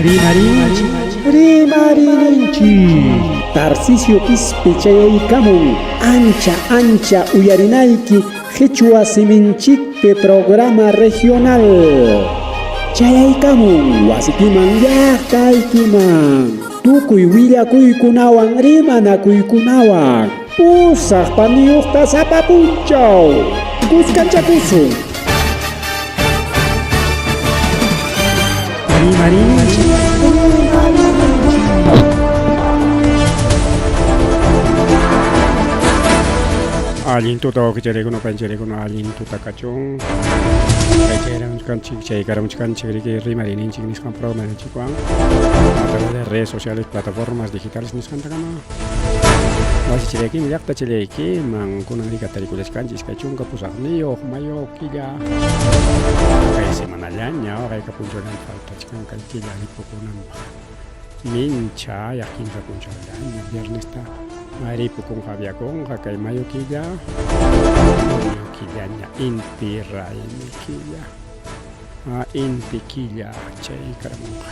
Rimarinchik, rimarinchik. Tarcisio Quispe chayaykamun ancha ancha uyarinayki qhichwa siminchikpi programa regional. Chayaykamun wasikiman llaqtaykiman tukuy willakuykunawan rimanakuykunawan pusaq paniyuqta sapa punchaw kuskanchakusun. Rimarinchik, rimarinchik. Allin tuta wawqicharaykuna pancharaykuna allin tuta kachun. Chayramuchkanchik chaykaramuchkanchik riki rimariyninchik nisqan programaninchikwan a través de redes sociales, plataformas digitales nisqantakama. Wasichillaykiman llaqtachillaykiman kunan riki atarikullachkanchik 28 mayo killa kay semanallaña hayka punchawllaña faltachkan kay killa ripukunanpaq mincha yaq kimsa punchawllaña viernesta ripukunqa aviakunqa kay mayo killa junio killaña inti raymi killa inti killa chay karamunqa.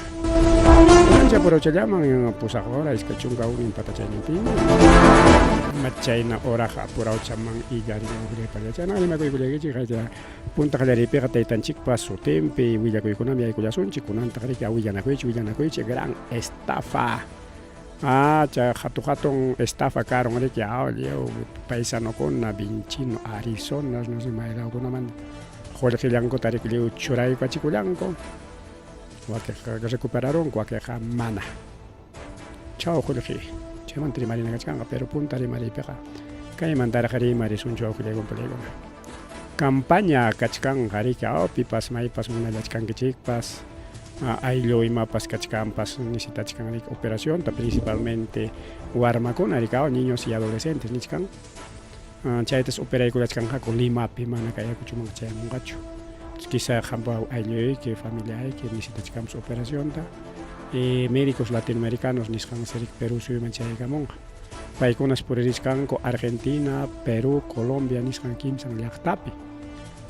Ancha purawchallaman pusaq hora 21 patachayninpiña chayna horaqa apurawchaman illarinawpillay chayna rimakuykullaykichik haycha punta qallariypiqa taytanchikpa sutinpi willakuykunam yaykullasunchik kunantaq riki willanakuychik willanakuychik gran estafa chay hatu hatun estafa karun riki lliw paisanokuna Vinchino Arizona no sé maylawkunamanta qullqillankuta riki lliw churaykachikullanku wakinqa recuperarunku wakinqa mana chaw qullqi chaymanta rimarina kachkanqa pero punta rimariypiqa kaymantaraq rimarisunchu wawqillaykuna puriykuna campaña kachkanqa riki pipas maypas munallachkankichikpas ayllu imapas kachkanpas necesitachkan riki operacionta principalmente warmakuna riki niños y adolescentes nichkan chaytas operaykullachkanqaku Limapi mana kay Ayacuchomanqa chayamunqachu quizá qampa aylluyki familiayki necesitachkanpas operacionta y médicos latinoamericanos nisqan riki Perú suyuman chayaykamunqa paykunas puririchkanku Argentina, Perú, Colombia nisqan kimsan llaqtapi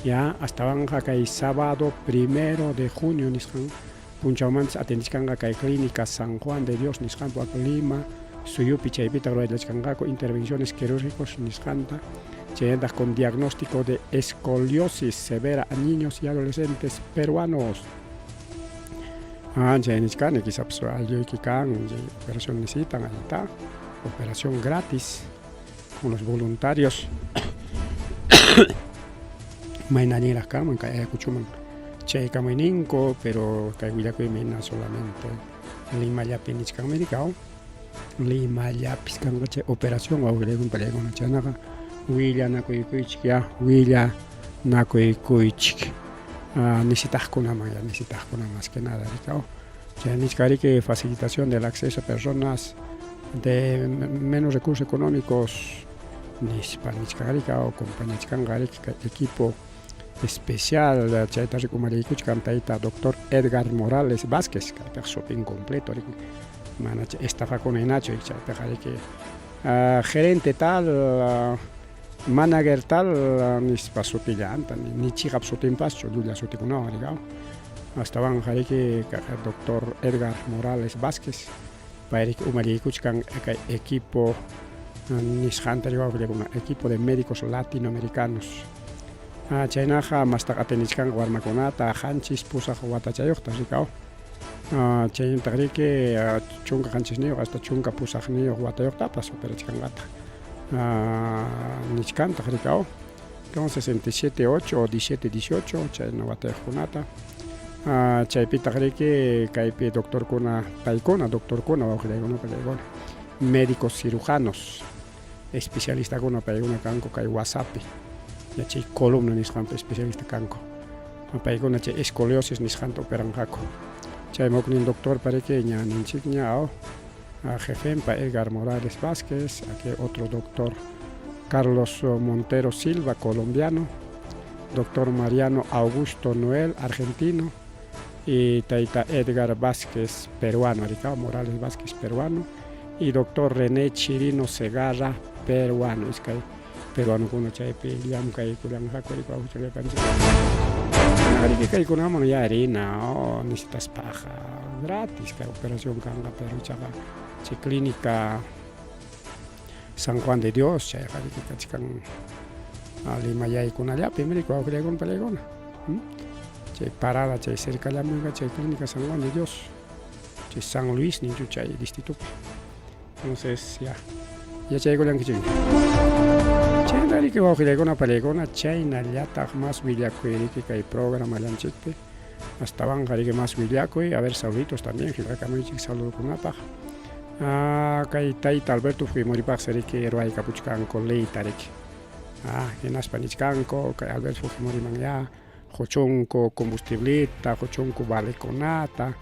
ya astawanqa kay sábado primero de junio nisqan punchawmantas atendichkanqa kay clínica San Juan de Dios nisqanpi Lima suyupi chaypitaq rurallachkanqaku intervenciones quirúrgicos nisqanta chaynataq con diagnóstico de escoliosis severa a niños y adolescentes peruanos. Chay nichkani quizás aylluyki kan chay operación necesitan ahí está operación gratis con los voluntarios mayna allinraq kanman kay Ayacuchoman chaykamuyninku pero kay willakuymi hina solamente Limallapi nichkanmi riki Limallapis kanqa chay operación wawqillaykuna pallaykuna chaynaqa willanakuykuychik ya willanakuykuychik necesitaqkunaman ya necesitaqkunaman más que nada riki chay nichkan riki facilitación del acceso a personas de menos recursos económicos nispa nichkan riki acompañachkanqa riki kay equipo especial chayta rikumariykuchkan tayta doctor Edgar Morales Vázquez kaypiqa sutin completo riki mana chay estafakuna hinachu chaypiqa riki gerente tal manager tal nispa sutillanta ni chiqap sutinpaschu llulla sutikunawan riki astawanqa riki doctor Edgar Morales Vázquez pay riki umalliykuchkan kay equipo nisqanta riwawqillakuna equipo de médicos latinoamericanos chaynaqa mastaq atenichkanqa warmakunata 7 8 watachayuqta rikaw chaynataq riki 17 hasta 18 watayuqtapas operachkanqataq nichkantaq rikaw entonces entre 7 8 o 17 18 chayna watayuqkunata chaypitaq riki kaypi doctorkuna paykuna doctorkuna wawqillaykuna pallaykuna médicos cirujanos especialistakuna paykuna kanku kay wasapi chay columna nisqanpi especialista kanku paykuna chay escoliosis nisqanta operanqaku chaymi huknin doctor pariki ña ninchikña jefenpa Edgar Morales Vázquez aquí otro doctor Carlos Montero Silva colombiano doctor Mariano Augusto Noel argentino y tayta Edgar Vázquez peruano Ricardo Morales Vázquez peruano y doctor René Chirino Segarra peruano iskay peruanokuna chaypi llamkaykullanqaku riki kaykunaman ya rina necesitaspaqa Gratis kay operación kanqa, pero ichaqa chay clínica San Juan de Dios chayqa riki kachkan Lima yaykunallapim riki wawqillaykuna palaykuna. Chay parada chay cercallamanqa chay clínica San Juan de Dios, chay San Luis ninchu chay distritopi. Entonces ya yachaykullankichikmi. Chayna riki wawqillaykuna palaykuna chaynallataq mas willakuy riki kay programallanchikpi. Astawanqa riki mas willakuy, a ver saluditos también qillqakamuychik saludokunapaq. Ah, kay tayta Alberto Fujimoripaqsi riki ruwaykapuchkanku leyta riki. Ah, hinaspa nichkanku kay Alberto Fujimoriman ya quchunku combustibleta, quchunku valekunata,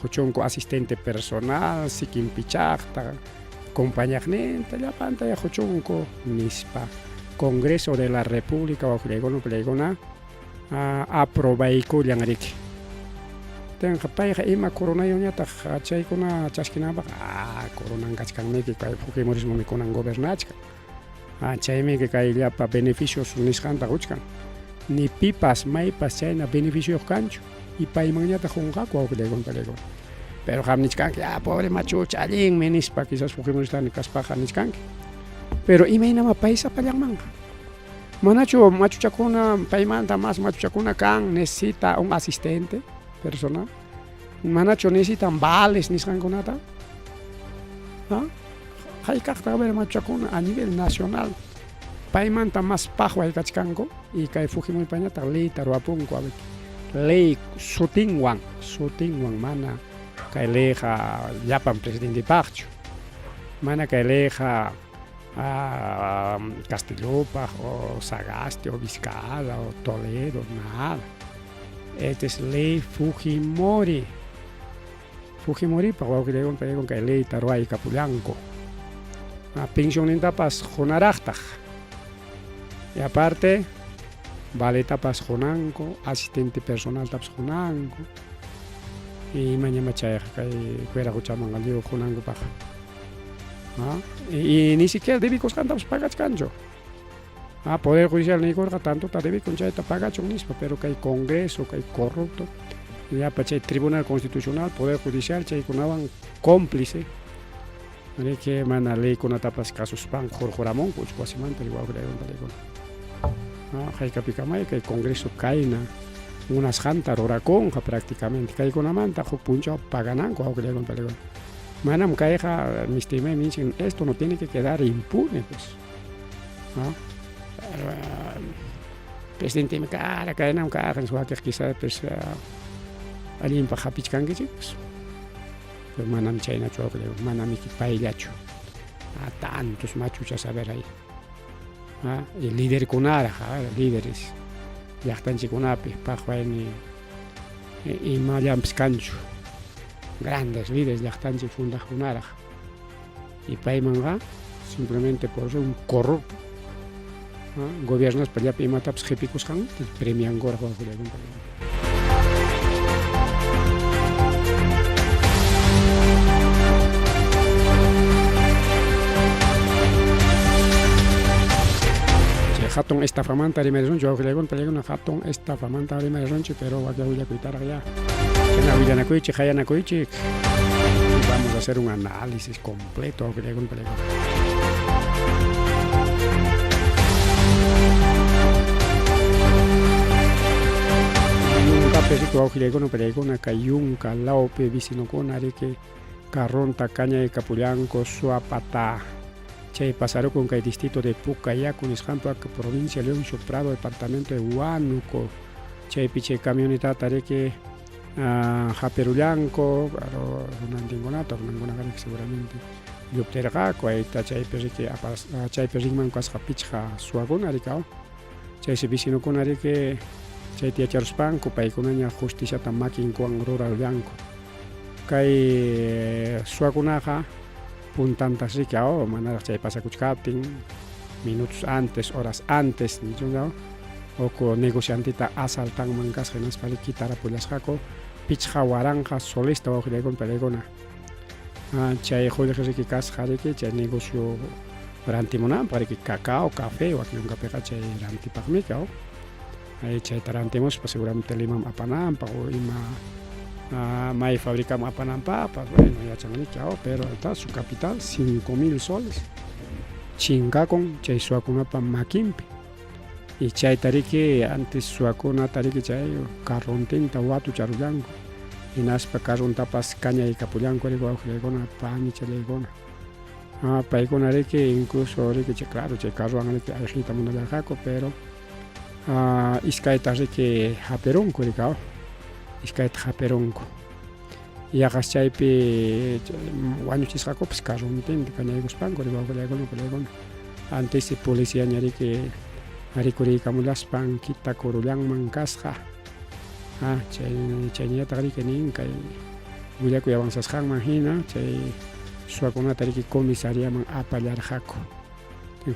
quchunku asistente personal, sikin pichaqta, compañaqninta, llapanta ya quchunku nispa. Congreso de la República wawqillaykuna upallaykuna aprobaykullan riki. Tinqa payqa ima coronayuñataq chaykuna chaskinanpaq, ah, coronan kachkanmiki kay fujimorismomi kunan gobernachkan. Ah, chaymiki kay llapa beneficios nisqanta quchkan. Ni pipas maypas chayna beneficioyuq kanchu y paymanñataq qunqaku wawqillaykuna palaykuna. Pero qam nichkanki, ah, pobre machucha allinmi nispa quizás fujimoristani kaspaqa nichkanki. Pero imaynamá pay sapallanmanqa. Manachu machuchakuna paymanta mas machuchakuna kan necesita un asistente personal? Manachu necesitan vales nisqankunata? ¿Ah? Hayk'aqtaq a ver machuchakuna a nivel nacional paymanta mas paqway kachkanku y kay Fujimoripañataq leyta ruwapunku a ver ley sutinwan sutinwan mana kay leyqa llapan presidentepaqchu mana kay leyqa Castillopaq o Sagasti o Vizcarra o Toledo, nada. Esta es ley Fujimori. Fujimoripaq wawqillaykuna paykuna kay leyta ruwaykapullanku. Pensionnintapas qunaraqtaq. Y aparte, valetapas qunanku, asistente personaltapas qunanku. Imañamá chayqa kay Cueraquchamanqa lliw qunankupaq. ¿Ah? Y, y ni siquiera debikusqantapas pagachkanchu. Ah, Poder Judicial niykurqa tantota debikun chayta pagachun nispa, pero kay Congreso, kay corrupto, llapa chay Tribunal Constitucional, Poder Judicial chaykunawan cómplice, riki mana leykunatapas kasuspanku hurquramunku uchku wasimanta wawqillaykuna. Ah, haykapikamay kay Congreso kayna munasqanta rurakunqa prácticamente kaykunamanta huk punchaw pagananku wawqillaykuna. Manam kayqa mistimay ninchik esto no tiene que quedar impune pues. ¿No? Pero, presidentemi kara kaynam karqa nispa wakiq quizá pues allinpaq hapichkankichik pues. Pero manam chaynachu wawqillayku, manamiki payllachu. A tantos machuchas a ver ahí. ¿Ah? Y liderkunaraq, a ver, líderes llaqtanchikkunapi paqwayni imallanpis kanchu. Grandes líderes llaqtanchik fundaqkunaraq. Y paymanqa simplemente por ser un corrupto gobiernaspa llapa imatapas qhipikusqan premiankuraq wawqillaykuna. Chay hatun estafamanta rimarisunchik wawqillaykuna paykuna hatun estafamanta rimarisunchik pero wakin willakuytaraq ya. Chayna willanakuychik qayanakuychik. Vamos a hacer un análisis completo wawqillaykuna paykuna. Yunkapi riki wawqillaykuna pallaykuna kay yunka lawpi vecinokuna riki carronta kañaykapullanku suapata chay pasarukun kay distrito de Pucayacu nisqanpa provincia Leoncio Prado departamento de Huánuco chaypi chay camionetata riki hapirullanku runantinkunata runankunaqa riki seguramente lluptirqaku ayta chaypi riki chaypi rinman kasqa pichqa suwakuna riki chaysi vecinokuna riki chayta yacharuspanku paykunaña justiciata makinkuwan rurarullanku kay suwakunaqa puntantas riki manaraq chay pasakuchkaptin minutos antes horas antes huk negocianteta asaltanman kasqa hinaspa riki tarapullasqaku pichqa waranqa solesta wawqillaykuna pallaykuna chay qullqi riki kasqa riki chay negocio rantimunanpaq riki cacao, café wakin yunkapiqa chay rantipaqmiki chayta rantimuspa seguramente Limaman apananpaq o ima May fabricaman apananpaqpas, bueno, yachanriki, pero está su capital 5000 soles chinkakun chay suwakunapa makinpi. Y chayta riki antes suwakunata riki chay carrontinta watucharullanku, hinaspa carrontapas kañaykapullanku riki wawqillaykuna, panichallaykuna. Paykuna riki incluso riki chay claro chay carrowan riki ayqiyta munallarqaku, pero iskayta riki hapirunku riki, iskayta hapirunku. Yaqas chaypi wañuchisqakupas carrontinta kañaykuspanku riki wawqillaykuna, pallaykuna. Antessi policiaña riki rikuriykamullaspan kitakurullanman kasqa. Chay chayñataq riki nin kay willakuy avanzasqanman hina chay suwakunata riki comisariaman apallarqaku.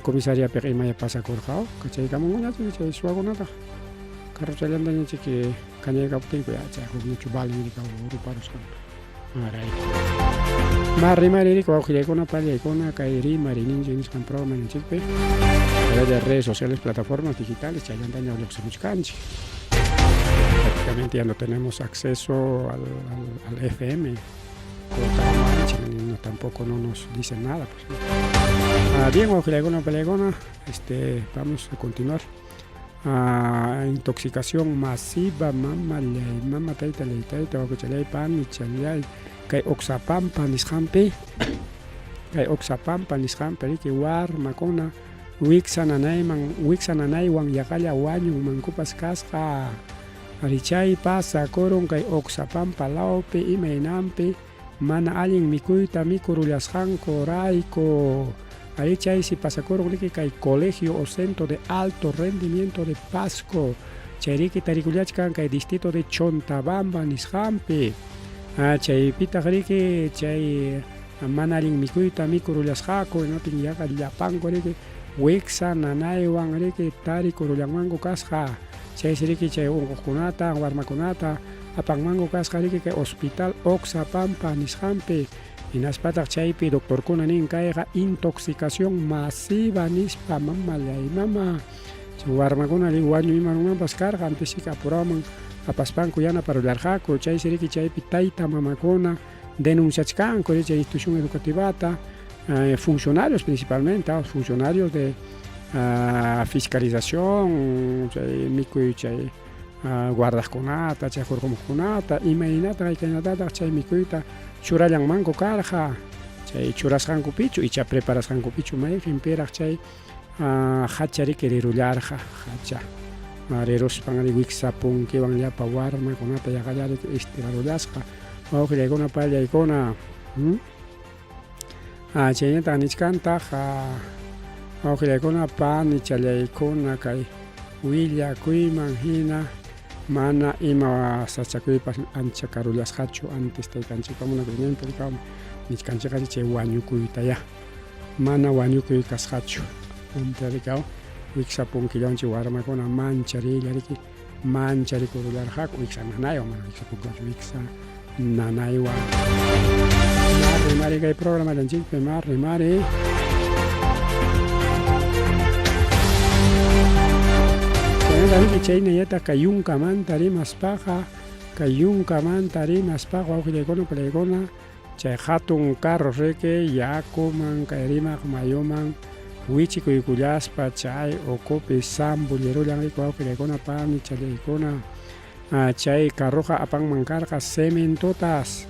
Comisariapiqa imaya pasakurqa kachaykamunkuñachu chay suwakunataqa carrochallantaña chiki kañaykaptinku ya chay hukñachu valen riki ruparusqan rayku. Ma rimari riki wawqillaykuna pallaykuna kay rimariyninchik nisqan programaninchikpi a través de redes sociales, plataformas digitales chayllantaña lluqsimuchkanchik. Prácticamente ya no tenemos acceso al, al, al FM no, tampoco no nos dicen nada. Pues, ¿no? Bien, wawqillaykuna pallaykuna, vamos a continuar. Intoxicación masiva, mamallay, mama taytallay, tayta wawqichalay, panichalay, kay Oxapampa nisqanpi, kay Oxapampa nisqanpi riki warmakuna wiksa nanayman, wiksa nanaywan yaqalla wañunmankupas kasqa. Ari chay pasakurun kay Oxapampa lawpi imaynanpi mana allin mikuyta mikurullasqanku rayku. Ari chaysi pasakurun riki kay colegio o centro de alto rendimiento de Pasco. Chay riki tarikullachkan kay distrito de Chontabamba nisqanpi. Chaypitaq riki chay mana allin mikuyta mikurullasqaku, hinaptin yaqa llapanku riki wiksa nanaywan riki tarikurullanmanku kasqa. Chaysi riki chay unquqkunata, warmakunata apanmanku kasqa riki kay hospital Oxapampa nisqanpi. Hinaspataq chaypi doctorkuna nin kayqa intoxicación masiva nispa, mamallay mama. Chay warmakuna riki wañuymanmanpas karqa, antes riki apuraman apaspanku yanaparullarqaku. Chaysi riki chaypi tayta mamakuna denunciachkanku chay institución educativata, funcionarios principalmente, funcionarios de fiscalización, chay mikuy chay guardaqkunata, chay hurqumuqkunata, imaynataq hayk'aynatataq chay mikuyta churallanmanku karqa, chay churasqankupichu icha preparasqankupichu mayqinpiraq chay hacha riki rirullarqa, hacha riruspan wiksa punkiwan llapa warmakunata yaqalla riki estirarullasqa, wawqillaykuna pallaykuna. Chaynataq nichkantaq wawqillaykuna panichallaykuna kay willakuyman hina mana ima sasachakuypas ancha karullasqachu antes taytanchikpa munakuyninpi rikawmi nichkanchikqa chay wañukuytayá mana wañukuy kasqachu. Rikaw wiksa punkillawanchik warmakuna manchariylla riki mancharikurularqaku wiksa nanaywan, mana wiksa punkillawanchu, wiksa nanaywan. Rimari kay programallanchikpi ma rimari. Chaynata chaynallataq kay yunkamanta rimaspaqa, kay yunkamanta rimaspaqa wawqillaykuna palaykuna chay hatun carro riki yakuman kay rimaq mayuman wichikuykullaspa chay ukupi zambullerullan riki wawqillaykuna panichallaykuna. Chay carroqa apanman karqa cementotas,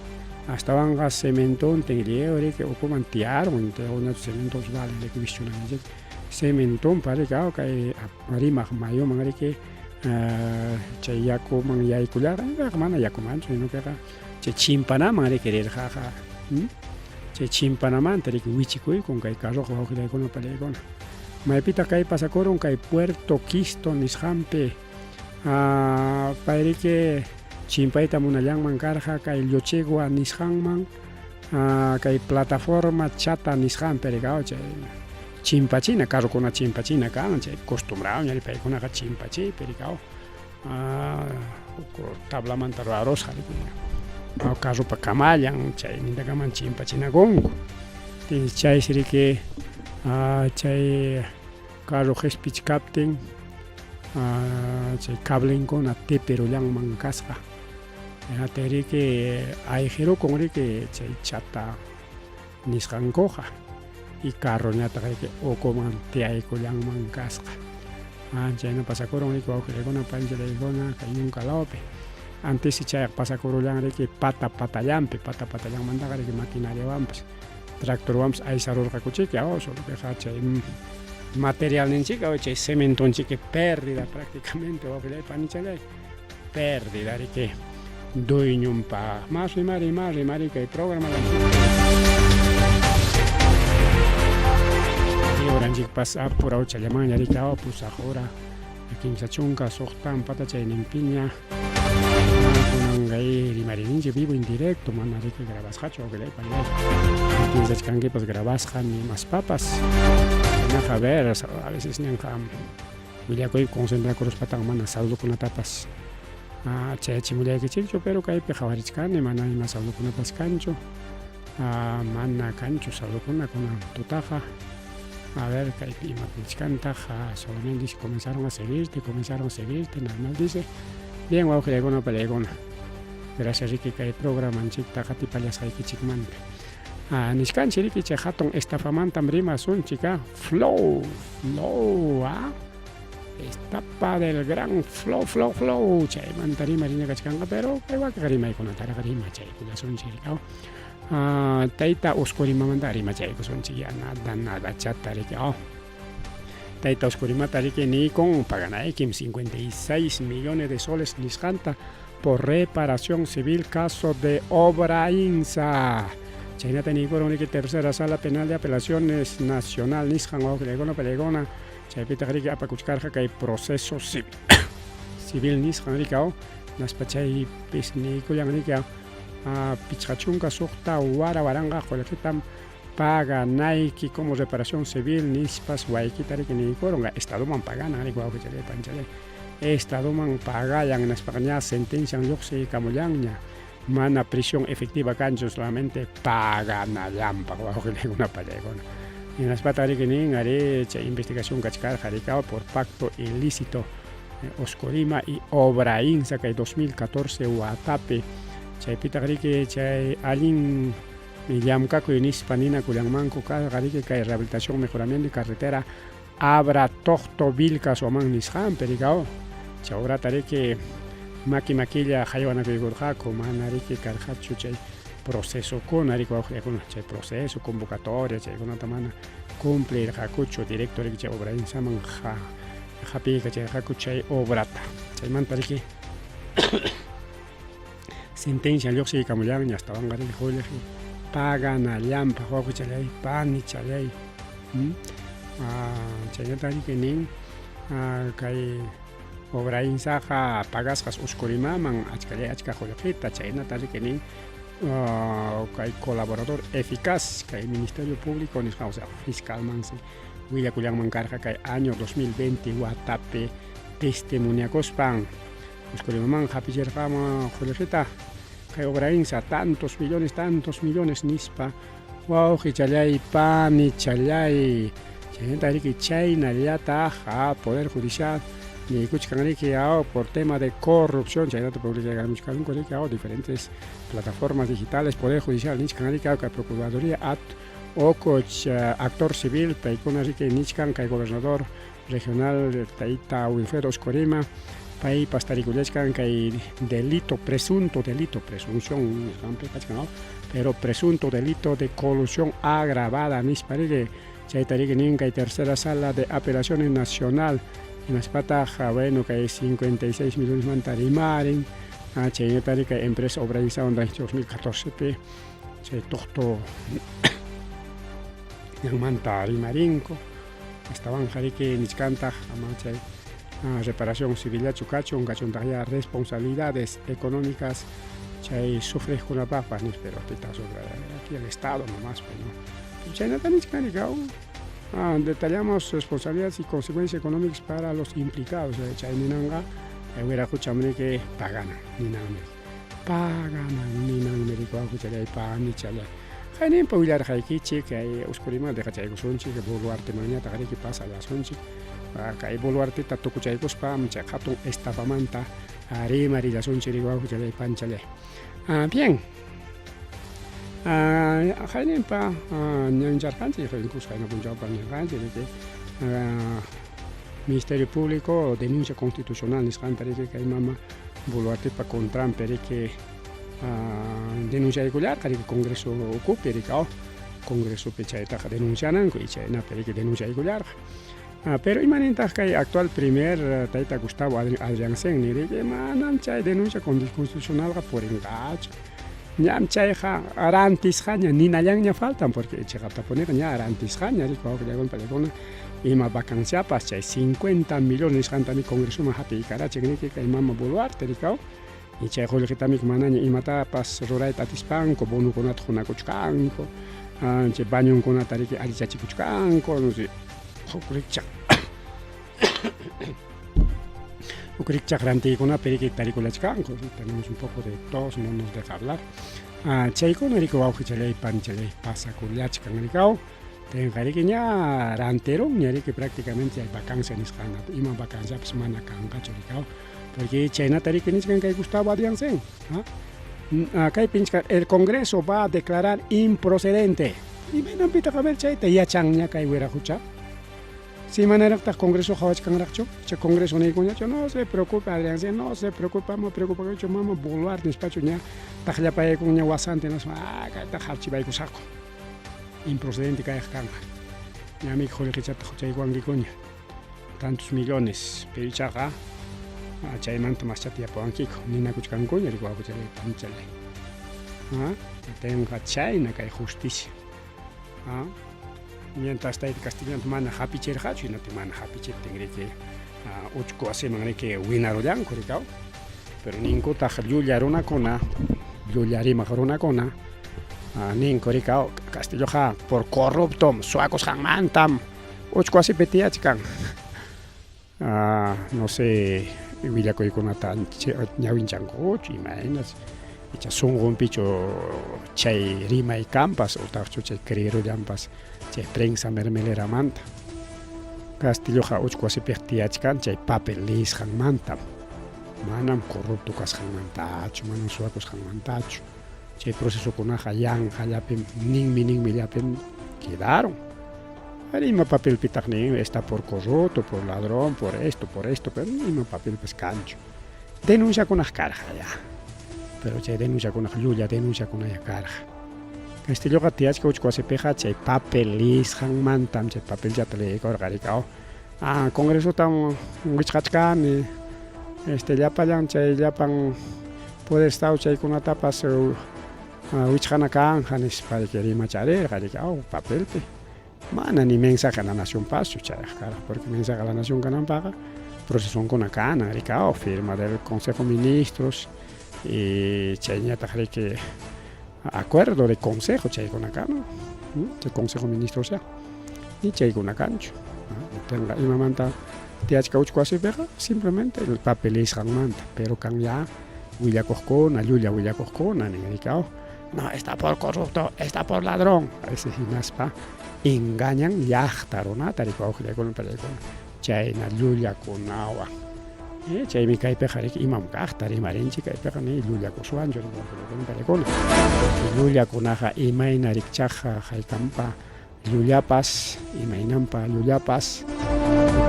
astawanqa cementontin lliw riki ukuman tiyarun, cementos valen riki wischunanchik cementonpa riki kay rimaq mayuman riki chay yakuman yaykullarqa, mana yakumanchu sino queqa chay chimpanaman riki rirqaqa, chay chimpanamanta riki wichikuykun kay carroqa wawqillaykuna pallaykuna. Maypitaq kay pasakurun kay Puerto Quisto nisqanpi. Pay riki chimpayta munallanman karqa kay Llochegua nisqanman, kay plataforma chata nisqanpi riki chay chimpachina carrokuna chimpachina kan chay costumbrado ña paykunaqa chimpachiypi riki huk tablamanta rurarusqa riki carropa kamallan chaynintakaman chimpachinakunku. Chaysi riki chay carro qispichkaptin chay cablenkuna tipirullanman kasqa. Hinaptin riki ayqirukun riki chay chata nisqankuqa y carroñataq riki ukuman tiyaykullanman kasqa. Chayna pasakurun riki wawqillaykuna panchillaykuna kay yunka lawpi. Antessi chayqa pasakurullan riki pata patallanpi, pata patallanmantaqa riki maquinariawanpas tractorwanpas aysarurqakuchiki aw solo chay materialninchik aw chay cementonchiki pérdida prácticamente wawqillay panichallay pérdida riki dueñonpaq. Más rimari, más rimari kay programa horanchikpas apurawchallamanña riki aw 8 hora 36 pata chayninpiña. Kunan kay rimarininchik vivo en directo, mana riki grabasqachu wawqillay panillay. Piensachkankipas grabasqa ni maspapas. Chaynaqa a ver, a veces ninqa willakuy concentrakuruspataq mana saludokunatapas chayachimullaykichikchu, pero kaypi qhawarichkani mana ima saludokunapas kanchu. Mana kanchu saludokuna kunan tutaqa. A ver, kaypi ima nichkantaq, solamente dice comenzaron a seguirte, comenzaron a seguirte, nada más dice. Bien, wawqillaykuna pallaykuna. Gracias riki kay programanchikta qatipallasqaykichikmanta. Nichkanchik riki chay hatun estafamantam rimasunchik, Flow, flow, Estapa del gran flow, flow, flow. Chaymanta rimariña kachkanqa, pero kay wakiqa rimaykunataraq rimachaykullasunchik riki. Tayta Oscorimamanta rimachaykusunchik ya nada, nada chata riki. Tayta Oscorimata riki niykun paganaykim 56 millones de soles nisqanta por reparación civil caso de obra INSA. Chaynata niykurun riki tercera sala penal de apelaciones nacional nisqan wawqillaykuna pallaykuna. Chaypitaq riki apakuchkarqa kay proceso civil civil nisqan riki naspa chaypis niykullan riki 56 wara waranqa qullqitam paganayki como reparación civil nispas waykita riki niykurunqa. Estadoman paganan riki wawqichalay panchalay. Estadoman pagallan nispaqa ña sentencian lluqsiykamullanña. Mana prisión efectiva kanchu, solamente paganallanpaq wawqillaykuna pallaykuna. Hinaspataq riki nin ari chay investigación kachkarqa riki por pacto ilícito Oscorima y Obra Insa kay 2014 watapi. Chaypitaq riki chay allin llamkakuy nispa ninakullanmanku karqa riki kay rehabilitación, mejoramiento y carretera Abra Toqto Vilcas Huamán nisqanpi riki. Chay obrata riki maki makilla haywanakuykurqaku, mana riki karqachu chay procesokuna riki wawqillaykuna, chay proceso, convocatoria, chaykunata mana cumplirqakuchu, directo riki chay Obra Insaman hapiykachirqaku chay obrata. Chaymanta riki sentencia lluqsiykamullanña, astawanqa riki qullqi paganallanpaq wawqichalay panichalay. Chaynata riki nin kay Obra Insaqa pagasqas Oscorimaman achkallay achka qullqita, chaynata riki nin kay colaborador eficaz kay Ministerio Público nisqa, o sea fiscalmansi willakullanman karqa kay año 2020 watapi testimoniakuspan. Oscorimaman hapichirqaman qullqita kay Obra Insa tantos millones nispa wawqichalay panichalay. Chaynata riki chaynallataq Poder Judicial niykuchkan riki por tema de corrupción, chaynata publicakamuchkanku riki diferentes plataformas digitales. Poder Judicial nichkan riki kay Procuraduría at Ococh actor civil paykuna riki nichkan kay gobernador regional tayta Wilfredo Oscorima paypas tarikullachkan kay delito, presunto delito, presunción nisqanpi kachkan, ¿no? Pero presunto delito de colusión agravada nispa riki. Chayta riki nin kay tercera sala de apelaciones nacional. Hinaspataq bueno kay 56 millones manta rimarin. Chaynata riki kay empresa Obra Insa 2014 pi chay Toqto ñanmanta rimarinku. Astawanqa riki nichkantaq ama chay reparación civillachu kachun, kachuntaq responsabilidades económicas chay sufriqkunapaqpas nispa, pero pitaq sufre aquí el Estado nomás, pues, ¿no? Chaynata nichkan riki. Detallamos responsabilidades y consecuencias económicas para los implicados. Chay ninanqa wiraqucham riki paganan ninanmi, paganan ninanmi riki wawqichalay panichalay. Qayninpa willarqaykichik kay Oscorimanta dejachaykusunchik, Boluartemanñataq riki pasallasunchik. Kay Boluarteta tukuchaykuspa chay hatun estafamanta Rimarillasunchik wawqichalay panchalay. Bien. Qayninpa ñawincharqanchik incluso qayna punchawpas nirqanchik riki Ministerio Público denuncia constitucional nisqanta riki kay mama Boluartepa contranpi riki denunciaykullarqa riki Congreso ukupi riki Congresopi chaytaqa denunciananku y chaynapi riki denunciaykullarqa. Pero imanintaq kay actual primer tayta Gustavo Adrianzen niriki manam chay denuncia constitucionalqa purinqachu. Ñam chayqa rantisqaña ninallanña faltan porque chiqaptapuniqa ña rantisqaña riki wawqillakuna panikuna ima vacanciapas chay 50 millones nisqantami Congresoman hapiykarachin riki kay mama Boluarte rikaw y chay qullqitami manaña imatapas rurayta atispanku bonokunata qunakuchkanku chay bañonkunata riki allichachikuchkanku huk rikchaq huk rikchaq rantiykunapi riki tarikulachkanku. Tenemos un poco de tos, no nos deja hablar. Chaykuna riki wawqichalay panichalay pasakullachkan rikaw. Tenqa riki ña rantirunña riki prácticamente chay vacancia nisqanqa ima vacanciapas mana kanqachu rikaw. Porque chaynata riki nichkan kay Gustavo Adrianzen. Kaypi nichkan el Congreso va a declarar improcedente. Imaynanpitaq a ver chayta yachanña kay wiraqucha. Si manaraqtaq Congreso qhawachkanraqchu, chay Congreso niykuñachu, no se preocupe Adrianzen, no se preocupe, ama preocupakuchu mama Boluarte nispachu ña taqllapayaykunña wasanta hinaspa kaytaqa archivaykusaqku. Improcedente kayqa kanqa. Ñami qullqichata huchaykuwankikuña. Tantos millones, pero ichaqa chaymanta maschata yapawankiku ninakuchkankuña riki wawqichalay panichalay. Tenqa chayna kay justicia. Mientras tayta Castillonta mana hapichirqachu, hinaptin mana hapichiptin riki uchku wasiman riki winarullanku rikaw. Pero ninkutaq llulla runakuna, llulla rimaq runakuna, ninku rikaw Castilloqa por corrupto suwakusqanmantam uchku wasipi tiyachkan. No sé willakuykunata ñawinchankuchu imaynas icha sunqunpichu chay rimay kanpas utaqchu chay creerullanpas chay prensa mermeleramanta. Castilloqa uchku wasipiq tiyachkan chay papel liyisqanmantam, manam corrupto kasqanmantachu, manam suwakusqanmantachu. Chay procesokunaqa yanqallapim ninmi ninmillapim quedaron. Ari ima papelpitaq nin está por corrupto, por ladrón, por esto, pero ima papelpas kanchu. Denunciakunaq karqa ya. Pero chay denunciakunaq llulla denunciakunaya karqa. Castilloqa tiyachka uchku wasipiqa chay papel liyisqanmantam chay papelllata liyaykurqa rikaw. Congresotam wichqachkani llapallan chay llapan poder estado chaykunatapas wichqana kanja nispa rimacharirqa rikaw papelpi. Mana ni mensaje a la nación paschu chayqa karqa porque mensaje a la nación kananpaqqa procesonkuna kanan rikaw firma del Consejo de Ministros y chayñataq riki acuerdo de consejo chaykuna kanan, chay Consejo de Ministros ya ni chaykuna kanchu. Tenqa imamanta tiyachka uchku wasipiqa simplemente el papel liyisqanmanta, pero kan ya willakuqkuna, llulla willakuqkuna nin rikaw, no está por corrupto, está por ladrón, ese hinaspa engañan llaqta runata riki wawqillakuna panikuna chayna llullakunawan. Chaymi kaypiqa riki imam kaqta rimarinchik kaypiqa ni llullakuswanchu riki wawqillakuna panikuna. Llullakunaqa imayna rikchaqqa haykampa llullapas, imaynanpa llullapas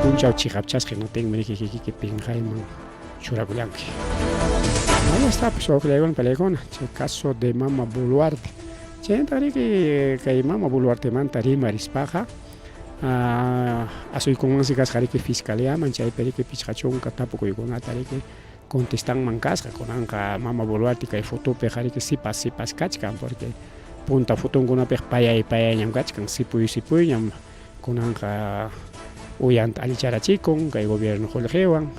punchaw chiqapchasqa hinaptinmi riki kikiki pinqayman churakullanki. Ahí está pues wawqillakuna panikuna chay caso de mama Boluarte. Chayta riki kay mama Boluartemanta rimarispaqa asuykunmansi kasqa riki fiscaliaman chaypi riki 50 tapukuykunata riki contestanman kasqa. Kunanqa mama Boluarte kay fotopiqa riki sipas sipas kachkan porque punta fotonkunapiqa payay payayñam kachkan, sipuy sipuyñam. Kunanqa uyanta allicharachikun kay gobierno qullqiwan,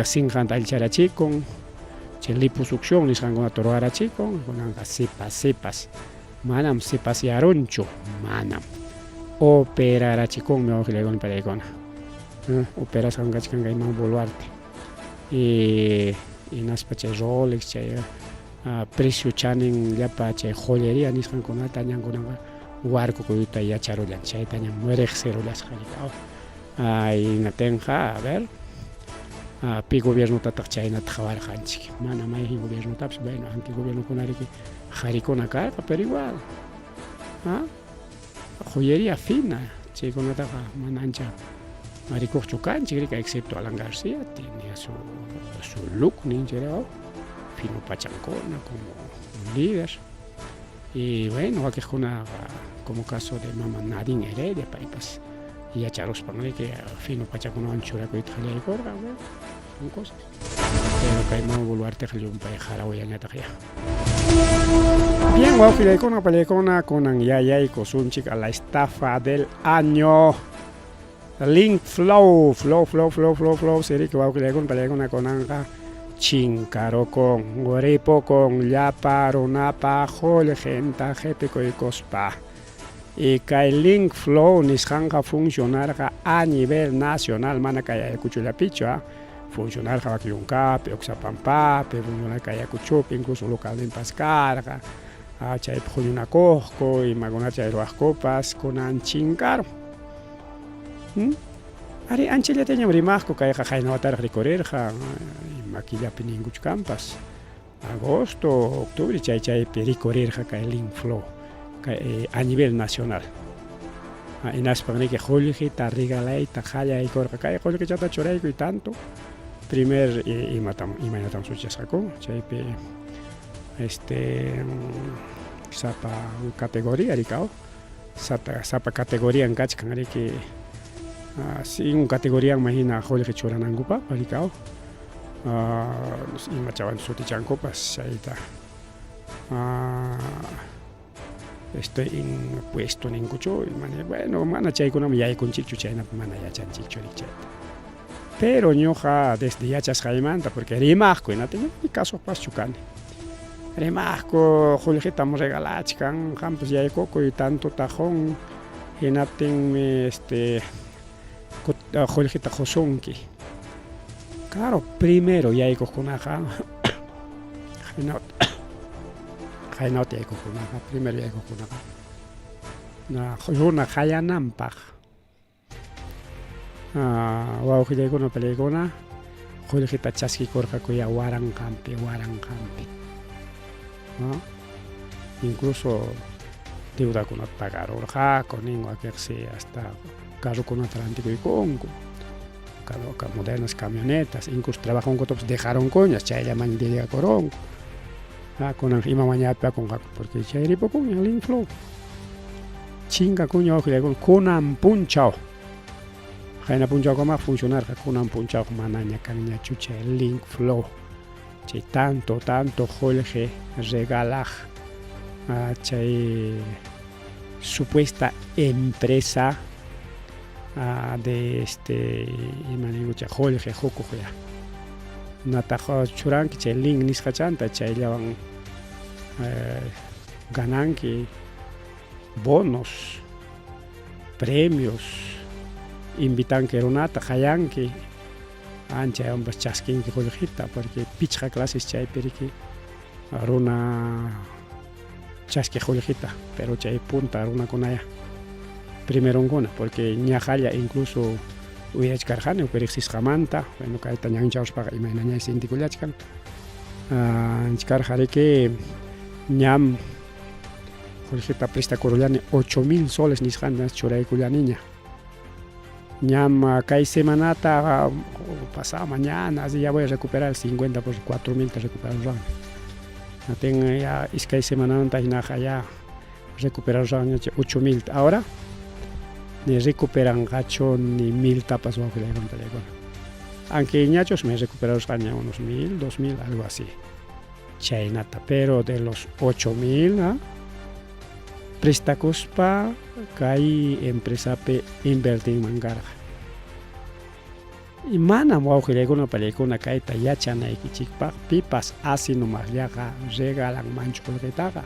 sinqanta allicharachikun, chay liposucción nisqankunata ruwarachikun, kunanqa sipas sipas. Manam sipasyarunchu, manam. Operarachikunmi wawqillakuna panikuna. Operasqan kachkan kay mama Boluarte. Y hinaspa chay Rolex, chay precio chanin llapa chay joyería nisqankunata ñan kunanqa warkukuyta yacharullan, chayta ñan riqsirullasqa rikaw. Hinatinqa, a ver, Pi gobiernotataq chaynata qawarqanchik? Mana mayqin gobiernotapas, bueno, anki gobiernokunariki qarikuna karqa, pero igual. Joyería fina, chaykunataqa mana ancha rikuqchu kanchik, riki, excepto Alan García, tenía su, su look, ninchik, fino pachankuna como un líder. Y bueno, wakiqkunaqa, como caso de mama Nadine Heredia, paypas yacharuspan riki fino pachakunawan churakuyta qallaykurqa, bueno, son cosas. Pero kay mama Boluarteqa llumpay harawillañataq ya. Bien, wawqillaykuna, pallaykuna, kunan yayaykusunchik a la estafa del año. Link flow, flow, flow, flow, flow, flow, siriki wawqillaykuna, pallaykuna, kunanqa chinkarukun, ripukun, llapa runapa qullqinta qipikuykuspa. Y kay link flow nisqanqa funcionarqa a nivel nacional, mana kay Ayacuchollapichu, funcionarqa Waquiyuncapi, Oxapampapi, funcionarqa Ayacuchopi, incluso localninpas karqa, chaypi huñunakuqku, imakuna chay ruwaqkupas, kunan chinkarun. Ari anchallatañam rimaqku, kayqa qayna wataraq rikurirqa, ima killapi ninkuchu kanpas, agosto, octubre, chay chaypi rikurirqa kay link flow kay a nivel nacional. Hinaspan riki qullqita regalayta qallaykurqa, kay qullqichata churaykuy tanto, primer imatam imaynatam suchasqaku, chaypi este sapa categoría rikaw, sapa categorian kachkan riki, según categorianman hina qullqi churanankupaq rikaw, imachawan sutichankupas chayta. Estoy en puesto ninkuchu, bueno, mana chaykunaman yaykunchikchu, chaynapi mana yachanchikchu chayta. Pero ñuqa desde yachasqaymanta, porque rimaqku, hinata kasuqpaschu kani. Rimaqku qullqitam regalachkan, qampas yaykukuy tantota qun, hinaptinmi este qullqita qusunki. Claro, primero yaykuqkunaqa qaynawta yaykuqkunaqa, primero yaykuqkunaqa runa qayananpaq wawqillaykuna, palaykuna qullqita chaskikurqaku ya waranqanpi, waranqanpi. Incluso deudakunata pagarurqaku, nin wakiqsi hasta carrokunata rantikuykunku, modernas camionetas, incluso trabajonkutapas dejaronkuña, chayllaman dedicakurunku. Kunan ima mañapakunqaku, porque chay ripukunña link flow. Chinkakuña wawqillaykuna, kunan punchaw. Qayna punchawkama funcionarqa, kunan punchaw manaña kanñachu chay link flow. Chay tanto, tanto qullqi regalaq chay supuesta empresa de este ima ninkucha qullqi qukuq ya. Nataq churanki chay link nisqachanta, chayllawan gananki bonos, premios, invitanki runata, qayanki, anchaywanpas chaskinki qullqita, porque pichqa clases chaypi riki runa chaski qullqita, pero chay punta runakunaya primeronkuna, porque ñaqalla incluso uyachkarqani huk riqsisqamanta, bueno, kayta ñanchawspaqa imaynañay sintikullachkan, nichkarqa riki ñam qullqita prestakurullani 8000 soles nisqanta churaykullaniña. Ñam kay semanata pasado mañana así ya voy a recuperar el 50 por 4000 te recuperarán. Tengo ya iskay semanamanta hinaqa ya recuperarán 8000. Ahora ni recuperanqachu ni 1000 tapas wawqillaykuna, pallaykuna. Aunque ñachus me recuperarusqaña unos 1000, 2000, algo así. Chaynata, pero de los 8000 prestakuspa kay empresapi invertinman karqa. Y manam wawqillaykuna, pallaykuna kayta yachanaykichikpaq pipas asinomaqllaqa regalanmanchu qullqitaqa.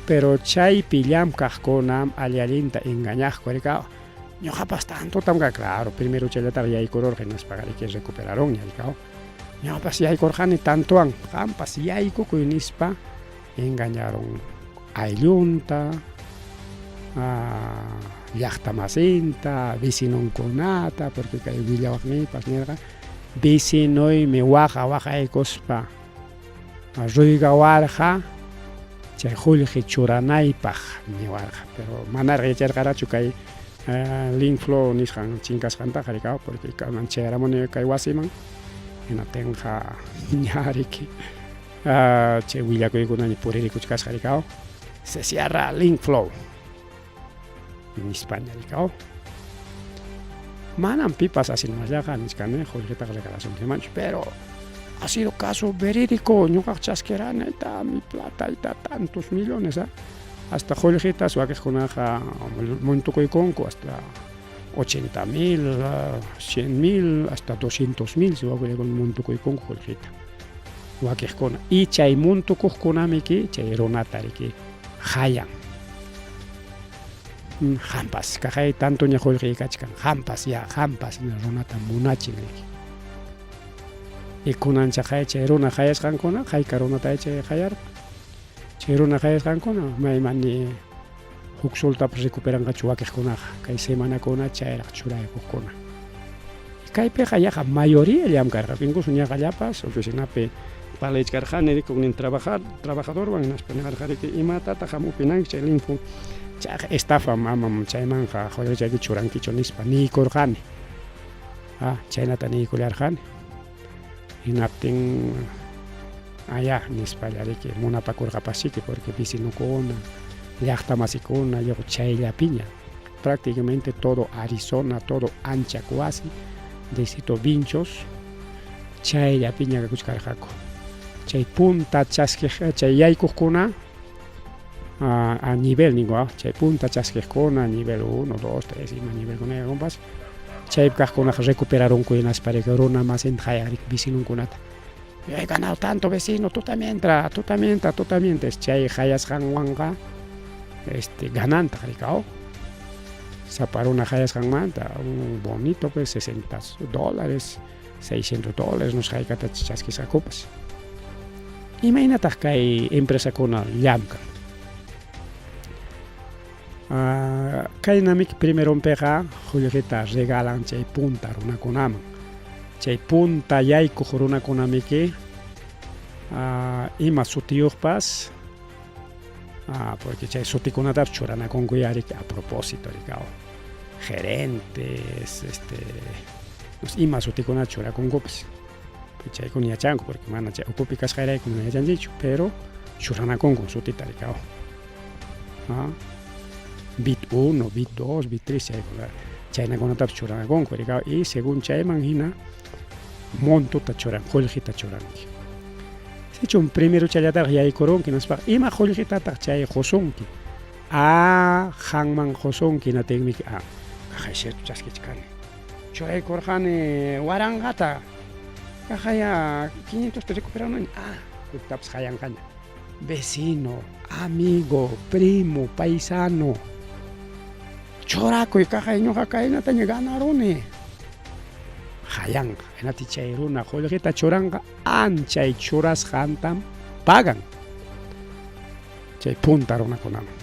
Pero chaypi llamkaqkunam alli-allinta engañaqku rikaw. Ñuqapas tantotam ka, claro, primero chayllataraq yaykururqa hinaspaqa riki recuperarunña rikaw. Ñuqapas yaykurqani tantowan, qampas yaykukuy nispa engañarun ayllunta, llaqtamasinta, vecinonkunata, porque kay willawaqniypas nirqa, Vecinoymi waqa waqaykuspa ruygawarqa chay qullqi churanaypaq niwarqa, pero manaraq yacharqarachu kay link flow nisqan chinkasqantaqa rikaw, porque kanan chayaramuni kay wasiman hinaptinqa ña riki chay willakuykunaña puririkuchkasqa rikaw, se cierra link flow nispaña rikaw. Manam pipas así nomasllaqa nichkani qullqitaqa regalasunkimanchu, pero ha sido caso verídico, ñuqaqa chaskirani ayta mi plata ayta tantos millones ah, hasta qullqitas wakiqkunaqa muntukuykunku hasta 80 mil, 100 mil, hasta 200 mil si wakiqkuna muntukuykunku qullqita wakiqkuna y chay muntukuqkunamiki chay runata riki hayan. Qampas kaqay tantoña qullqiy kachkan, qampas ya, qampas runata munachin riki. Y kunancha qay chay runa qayasqankuna, hayka runata chay qayarqa. Chay runa qayasqankuna maymani huk soltapas recuperanqachu wakiqkunaqa, kay semanakuna chayraq churaykuqkuna. Kaypiqa yaqa mayoría llamkarqa, incluso ñaqallapas oficinapi parlaychkarqani rikuknin trabajar trabajadorwan hinaspa niwarqa riki imatataq qam opinanki chay linfo chayqa estafam amam chaymanqa qullqichayki churankichu nispa niykurqani. Ah, chaynata niykullarqani. Hinaptin aya nispalla riki munapakurqapasiki porque vecinokuna, llaqtamasikuna yuq chayllapiña prácticamente todo Arizona, todo Anchacuasi, distrito Vinchos, chayllapiña kakuchkarqaku. Chay punta chaskiq chay yaykuqkuna a nivel ninku chay punta chaskiqkuna nivel 1, 2, 3 ima nivelkuna yakunpas chaypi kaqkunaqa recuperarunku hinaspa riki runa masinta hayaq riki vecinonkunata. Yo he ganado tanto vecino, tú también entra, tú también entra, tú también entra. Chay hayasqanwanqa este ganantaq rikaw. Sapa runa hayasqanmanta un bonito pues 60 dólares, 600 dólares no sé haykata chaskisqakupas. Imaynataq kay empresakuna llamkan? Kaynamiki primeronpiqa qullqita regalan chay punta runakunaman. Chay punta yaykuq runakunamiki ima sutiyuqpas porque chay sutikunatapas churanakunku ya riki a propósito rikaw. Gerentes, este ima sutikunata churakunkupas. Chaykuna yachanku porque mana chay ukupi kasqayrayku mana yachanchikchu, pero churanakunku sutita rikaw. Bit 1, bit 2, bit 3 chaykuna chaynakunatapas churanakunku rikaw y según chayman hina montota churan, qullqita churanki. Sichum primero challataraq yaykurunki hinaspaqa ima qullqitataq chay qusunki? Ah, qanman qusunki hinaptinmiki ah, kaqay cierto chaskichkani. Churaykurqani waranqata, kaqaya 500 ta recuperaruni, ah, huktapas qayanqaña. Vecino, amigo, primo, paisano, churakuy kaqay ñuqa kaynataña ganaruni. Qayanqa, hinaptin chay runa qullqita churanqa anchay churasqantam pagan chay punta runakunaman.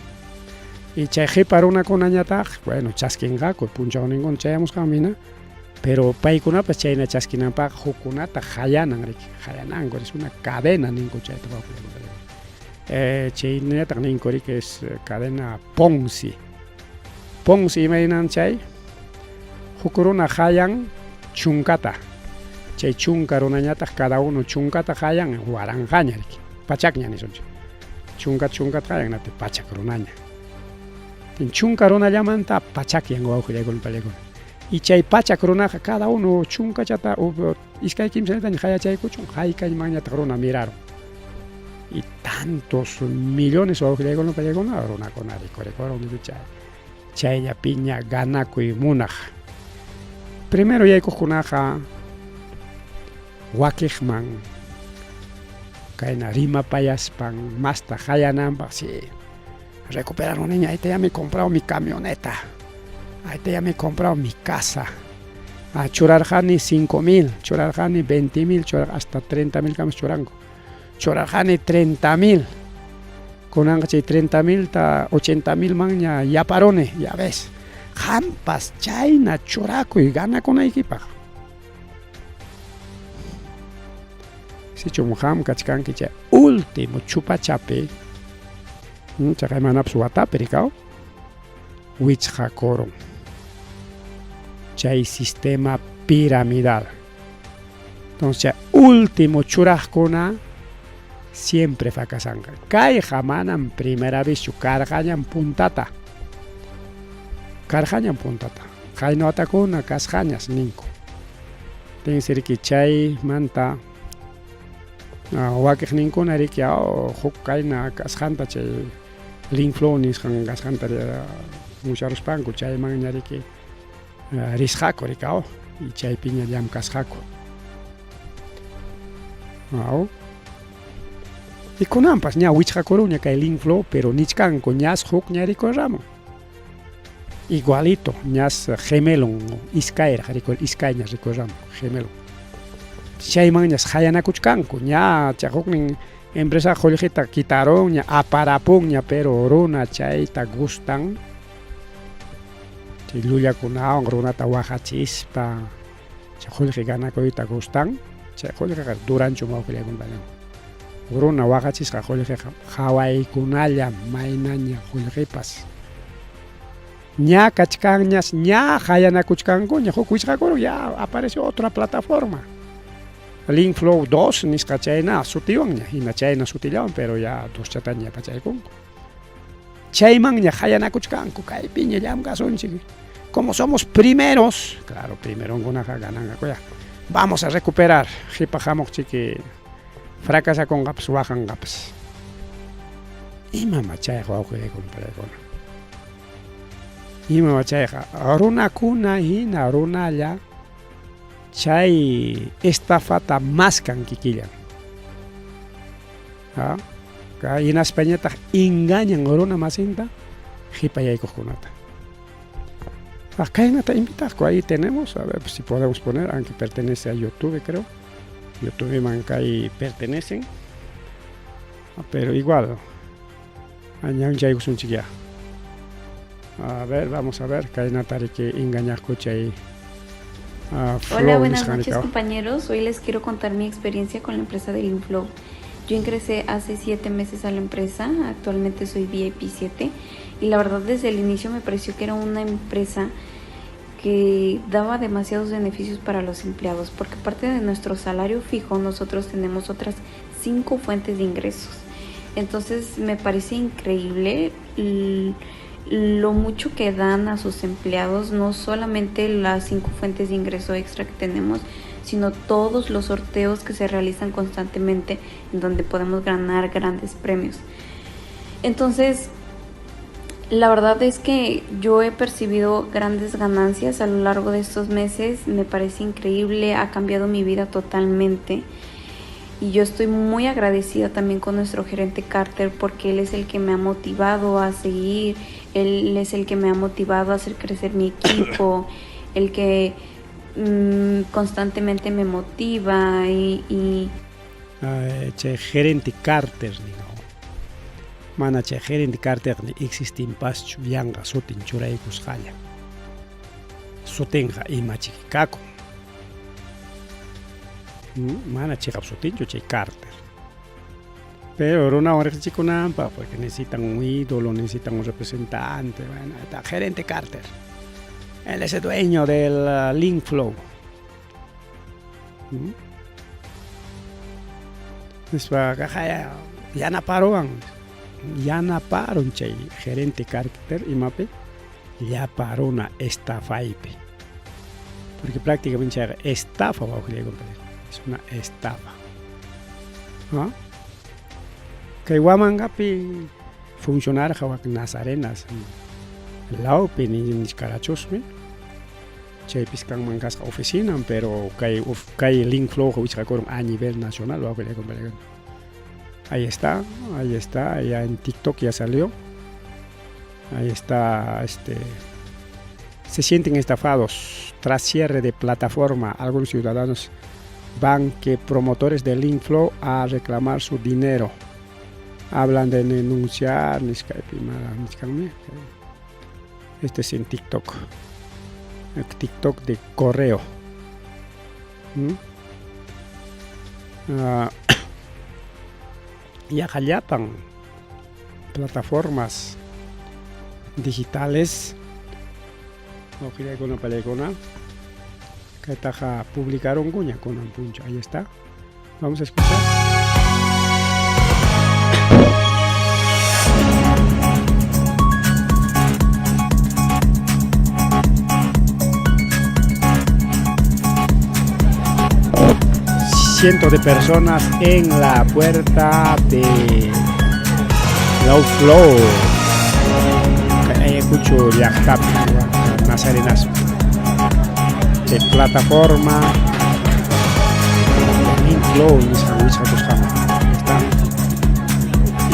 Y chay qipa runakunañataq, bueno, chaskinqaku punchawninkuna chayamusqanman hina, pero paykunapas chayna chaskinanpaqqa hukkunata qayanan riki, qayananku, es una cadena ninku chayta chaynallataq ninku riki es cadena Ponzi. Ponzi imaynan chay? Huk runa qayan chunkata, chay chunka runañataq cada uno chunkata qayan waranqaña riki, pachakña nisunchik. Chunka chunkata qayan hinaptin pachak runaña. Chunka runallamanta pachakyan wawqillaykuna pallaykuna. Y chay pachak runaqa cada uno chunkachata iskay kimsallataña qayachaykuchun haykaymanñataq runa mirarun. Y tantos millones wawqillaykuna pallaykuna runakuna rikurikurun chay chayllapiña ganakuy munaq. Primero yaykuqkunaqa wakiqman kayna rimapayaspan masta qayananpaq sí recuperaruniña ahí ya me he comprado mi camioneta, ahí ya me he comprado mi casa. Churarqani 5000, churarqani 20000, churar hasta 30000 kamas churanku. Churarqani 30000. Kunanqa chay 30000 ta 80000 manña yaparuni, ya ves. Qampas chayna churakuy ganakunaykipaq. Sichum qam kachkanki chay último chupachapi, chaqay manapas watapi rikaw, wichqakurun chay sistema piramidal. Entonces chay último churaqkuna siempre fracasanqa. Kayqa manam primera vezchu, karqañam puntata. Karqañam puntata. Qayna watakuna kasqañas ninku. Tinsi riki chaymanta wakiqninkuna riki huk kayna kasqanta chay Linkflow nisqan kasqanta musharuspanku chaymanña riki risqaku rikaw y chaypiña llamkasqaku. Aw. Y kunanpas ña wichqakuruña kay Linkflow, pero nichkanku ñas hukña rikurramun. Igualito, ñas gemelon iskayraq rikur iskayña rikurramun gemelo. Chaymanñas hayanakuchkanku ña chay huknin empresa qullqita quitarunña, aparapunña, pero runa chayta gustan chay llullakunawan runata waqachispa chay qullqi ganakuyta gustan, chay qullqiqa duranchu wawqillaykunata. Runa waqachisqa qullqiqa qhawaykunallam maynaña qullqipas. Ña kachkanñas, ña hayanakuchkankuña, huk wichqakurun, ya apareció otra plataforma. Linkflow 2 nisqa chayna sutiwanña, hina chayna sutillawan, pero ya doschataña pachaykunku. Chaymanña hayanakuchkanku, kaypiña llamkasunchik. Como somos primeros, claro, primeronkunaqa gananqaku ya. Vamos a recuperar, qipa hamuq chiki fracasakunqapas, waqanqapas. Imama chayqa wawqillaykuna palaykuna. Imama chayqa runakuna hina runalla chay estafata maskan kikillan. Ha? Hinaspañataq engañan runa masinta qhipayaykuqkunata. Kaynata invitaqku, ahí tenemos, a ver si podemos poner, aunque pertenece a YouTube, creo. YouTube man kay pertenecen. Pero igual, añanchaykusunchik ya. A ver, vamos a ver, kaynata riki engañaqku chay. Hola, buenas noches, compañeros. Hoy les quiero contar mi experiencia con la empresa de Linkflow. Yo ingresé hace 7 meses a la empresa, actualmente soy VIP 7 y la verdad desde el inicio me pareció que era una empresa que daba demasiados beneficios para los empleados, porque aparte de nuestro salario fijo nosotros tenemos otras 5 fuentes de ingresos. Entonces me parece increíble lo mucho que dan a sus empleados, no solamente las 5 fuentes de ingreso extra que tenemos, sino todos los sorteos que se realizan constantemente en donde podemos ganar grandes premios. Entonces, la verdad es que yo he percibido grandes ganancias a lo largo de estos meses, me parece increíble, ha cambiado mi vida totalmente. Y yo estoy muy agradecida también con nuestro gerente Carter, porque él es el que me ha motivado a seguir, él es el que me ha motivado a hacer crecer mi equipo, el que constantemente me motiva y Chay gerente Carter nino. Mana chay gerente Carter ni existinpaschu, yanqa sutin churaykusqalla. Sutinqa imachiki kakun. Mana chiqap sutinchu chay Carter. Pero runawan riqsichikunanpaq, porque necesitan un ídolo, necesitan un representante. Bueno, está gerente Carter. Él es el dueño del Linkflow. Nispa yanaparuwan. Yanaparun chay gerente Carter imapi llapa runa estafaypi. Porque prácticamente chayqa estafa wawqillaykunata. Es una estafa. ¿No? Kay Huamangapi funcionarqa wak Nazarenas lawpi nichkarachusmi. Chaypis kanman kasqa oficina, pero kay Linkflow wichqakurun a nivel nacional wawqillaykunata. Ahí está, ya en TikTok ya salió. Ahí está, se sienten estafados tras cierre de plataforma. Algunos ciudadanos van que promotores de Linkflow a reclamar su dinero. Hablan de denunciar, este es en TikTok. El TikTok de correo. Yaqa llapan plataformas digitales wawqillaykuna pallaykuna kaytaqa publicarunkuña kunan punchaw. Ahí está. Vamos a escuchar. Cientos de personas en la puerta de Low Flow. Ayacucho llaqtapi Nazarenazo. De plataforma Flow nisqan wichqakusqanman. Está.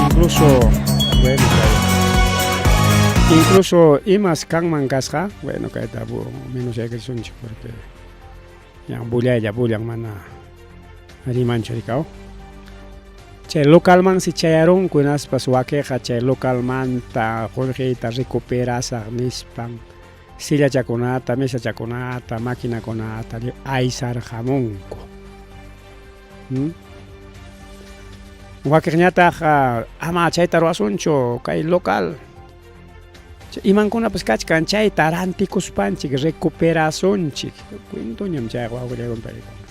Incluso, bueno, incluso imas kanman kasqa, bueno, kayta menos yaykachisunchik porque ya bullaylla bullan mana rimanchu rikaw. Chay localmansi chayarunku hinaspas wakiqa chay localmanta qullqiyta recuperasaq nispan sillachakunata, mesachakunata, maquinakunata aysarqamunku. Wakiqñataq ama chayta ruwasunchu kay local imankunapas kachkan chayta rantikuspanchik recuperasunchik. Cuentoñam chayqa wawqillaywan paykuna.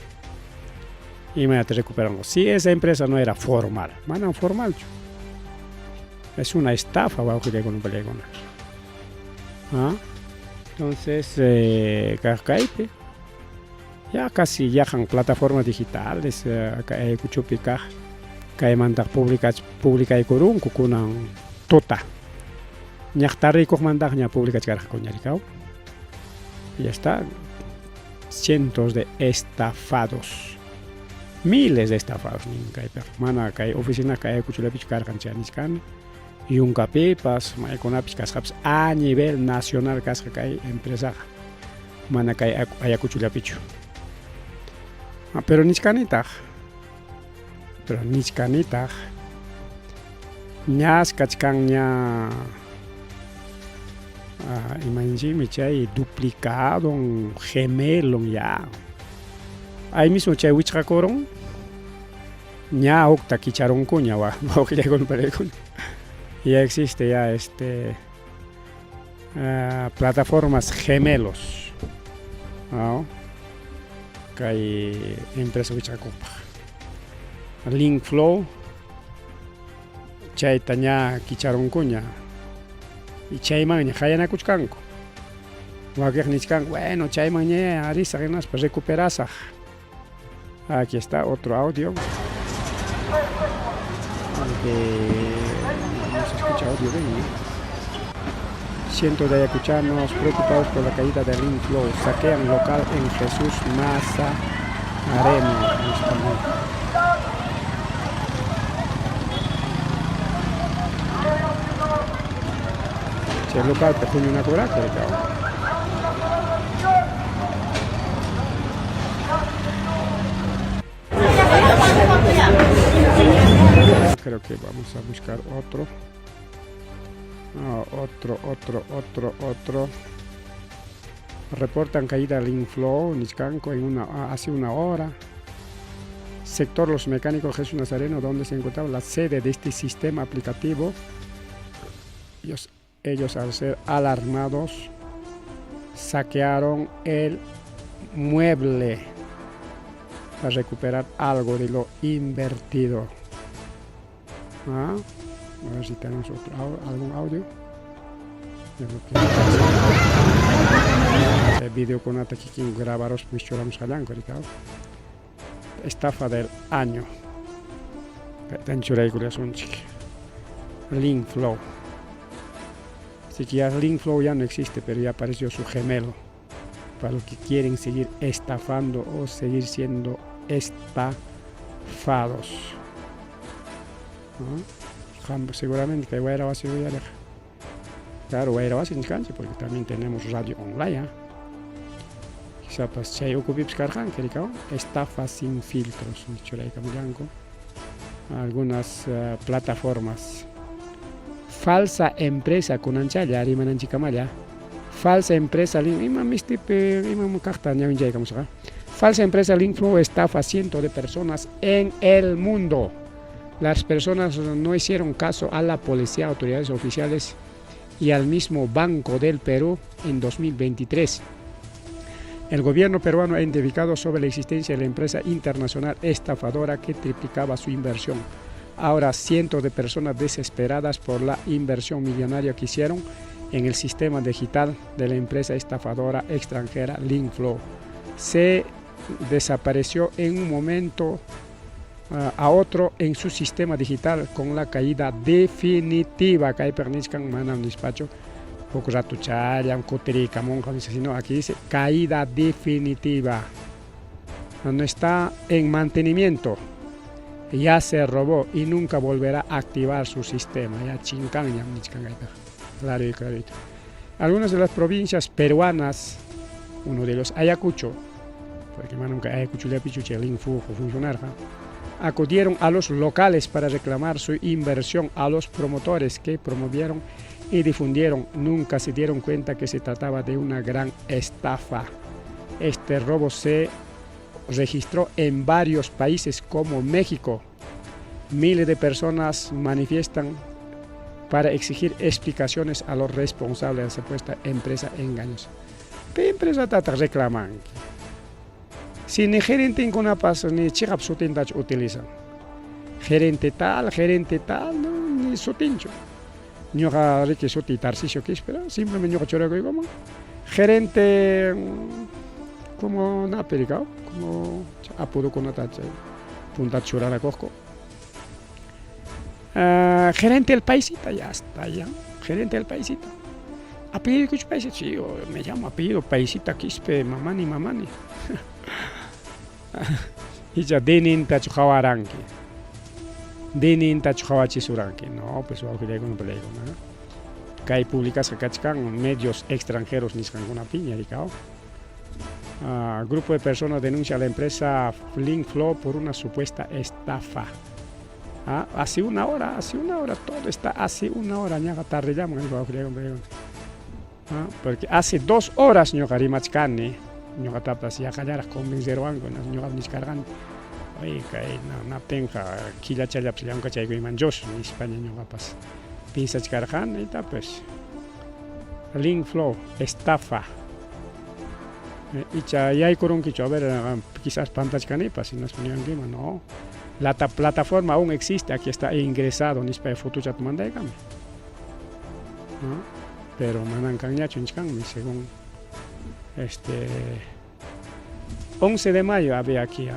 Imaynata recuperanku? Si esa empresa no era formal, manam formalchu. Es una estafa wawqillaykuna pallaykuna. ¿Ah? Entonces, kaypi ya casi yajan plataformas digitales Ayacuchopi kaq kaymantaq publicaykurunku kunan tuta. Ñaq tarrikuqmantaqña publicachkarqakuña rikaw. Ya está. Cientos de estafados. Miles de estafados nin kaypiqa. Mana kay oficina kay Ayacuchollapichu karqan chay nichkani. Yunkapipas, maykunapis kasqapas a nivel nacional kasqa kay empresaqa. Mana kay Ayacuchollapichu. Pero nichkanitaq. Pero nichkanitaq. Ñas kachkanña imanchikmi chay duplicado, gemelo ya. Ahí mismo chay wichqakurun ña hukta kicharunkuña wawqillaykuna palaykuna. Ya existe ya plataformas gemelos. ¿No? Kay empresa wichqakuqpaq. Link Flow chayta ña kicharunkuña. Y chaymanña qayanakuchkanku. Wakiq nichkanku, bueno, chayman ña risaq hinaspa recuperasaq. Aquí está otro audio. Aunque no se escucha audio bien, ¿eh? Cientos de ayacuchanos preocupados por la caída del Inflow saquean local en Jesús Maza Arena, en español. Chay local huñunakuraqku rikaw. Creo que vamos a buscar otro. Otro, otro, otro, otro. Reportan caída del Inflow, nichkanku, hace una hora. Sector Los Mecánicos Jesús Nazareno, donde se encontraba la sede de este sistema aplicativo. Ellos al ser alarmados, saquearon el mueble para recuperar algo de lo invertido. ¿Ah? A ver si tenemos algún audio. El video con kikin grabaros wichuramos qallanku rikaw. Estafa del año. Churaykullasunchik. Link Flow. Así que ya Link Flow ya no existe, pero ya apareció su gemelo. Para los que quieren seguir estafando o seguir siendo estafados. ¿No? Seguramente que Wayra Wasi uyariq. Claro, Wayra Wasi nichkanchik porque también tenemos radio online. ¿Eh? Quizás chay ukupipis karqanki rikaw. Estafa sin filtros churaykamullanku. Algunas plataformas. Falsa empresa kunanchalla rimananchikamalla. Falsa empresa ima mistipi ima kaqta ñawinchaykamusqa. Falsa empresa Linkflow estafa a cientos de personas en el mundo. Las personas no hicieron caso a la policía, autoridades oficiales y al mismo Banco del Perú en 2023. El gobierno peruano ha identificado sobre la existencia de la empresa internacional estafadora que triplicaba su inversión. Ahora cientos de personas desesperadas por la inversión millonaria que hicieron en el sistema digital de la empresa estafadora extranjera Linkflow. Se desapareció en un momento a otro en su sistema digital con la caída definitiva. Kaypiqa nichkan manam nispachu huk ratuchallam kutirikamunqa nispa, sino aquí dice caída definitiva. No está en mantenimiento. Ya se robó y nunca volverá a activar su sistema. Ya chinkanñam nichkan kaypiqa. Claro y clarito. Algunas de las provincias peruanas, uno de los Ayacucho, porque manam kay Ayacuchollapichu chay Linkflow funcionarqa, acudieron a los locales para reclamar su inversión a los promotores que promovieron y difundieron. Nunca se dieron cuenta que se trataba de una gran estafa. Este robo se registró en varios países como México. Miles de personas manifiestan para exigir explicaciones a los responsables de la supuesta empresa engañosa. ¿Qué empresa tata reclaman? Si ni gerentenkunapas ni chiqap sutintachu utilizan. Gerente tal, gerente tal, no, ni sutinchu. Ñuqa riki sutiy Tarcisio Quispe, simplemente ñuqa churakuykuman. Gerente como napi rikaw, como apodokunata chay puntata churarakuqku. Gerente del paisita, ya está ya. Gerente del paisita. Apellido paisita, sí, yo me llamo apellido paisita Quispe, mamani, mamani. Icha DNIntachu qawaranki. DNIntachu qawachisuranki. No, pues wawqillaykuna palaykuna. Kay publicasqa kachkan medios extranjeros nisqankunapiña rikaw. Grupo de personas denuncia a la empresa Linkflow por una supuesta estafa. Hace una hora, todo está hace una hora, ñaqa tardellaman, porque hace 2 horas ñuqa rimachkani, ñuqatapas yaqallaraq convenceruwanku, ñuqa nichkarqani, oye, kay naptinqa killachallapas llamk'achaykuyman Dios, nispaña ñuqapas piensachkarqani, y pues Linkflow, estafa. Icha yaykurunkichu, a ver, quizás pantachkanipas, hinaspa niwankiman, no. La plataforma aún existe, aquí está ingresado, nispa fotuchat mandaykami. ¿No? Pero manan kanñachu nichkanmi, según este 11 de mayo había aquí.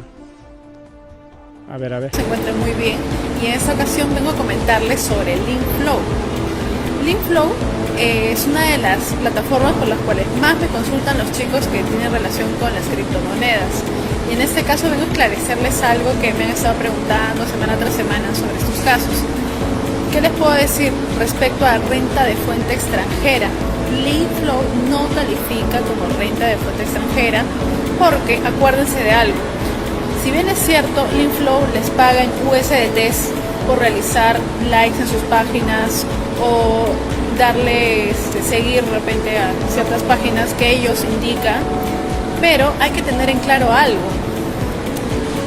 A ver, a ver. Se encuentra muy bien y en esta ocasión vengo a comentarles sobre Linkflow. Linkflow es una de las plataformas por las cuales más me consultan los chicos que tienen relación con las criptomonedas. Y en este caso vengo a esclarecerles algo que me han estado preguntando semana tras semana sobre estos casos. ¿Qué les puedo decir respecto a renta de fuente extranjera? Linkflow no califica como renta de fuente extranjera porque acuérdense de algo. Si bien es cierto, Linkflow les paga en USDTs por realizar likes en sus páginas o darles seguir de repente a ciertas páginas que ellos indican, pero hay que tener en claro algo.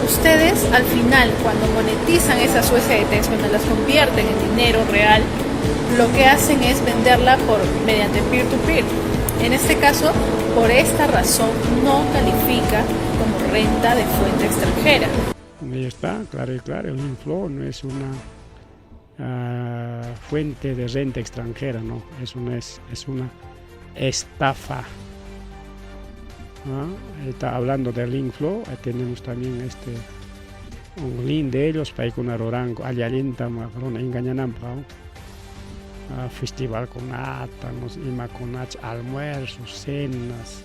Ustedes al final, cuando monetizan esas USDTs, cuando las convierten en dinero real, lo que hacen es venderla mediante peer-to-peer. En este caso, por esta razón, no califica como renta de fuente extranjera. Ahí está, claro y claro, el Linkflow no es una fuente de renta extranjera, no, es una estafa. Está hablando de Linkflow, ahí tenemos también un link de ellos para ir con Arorango, allallinta, engañanampa, festival con átanos, ima con H, almuerzos, cenas,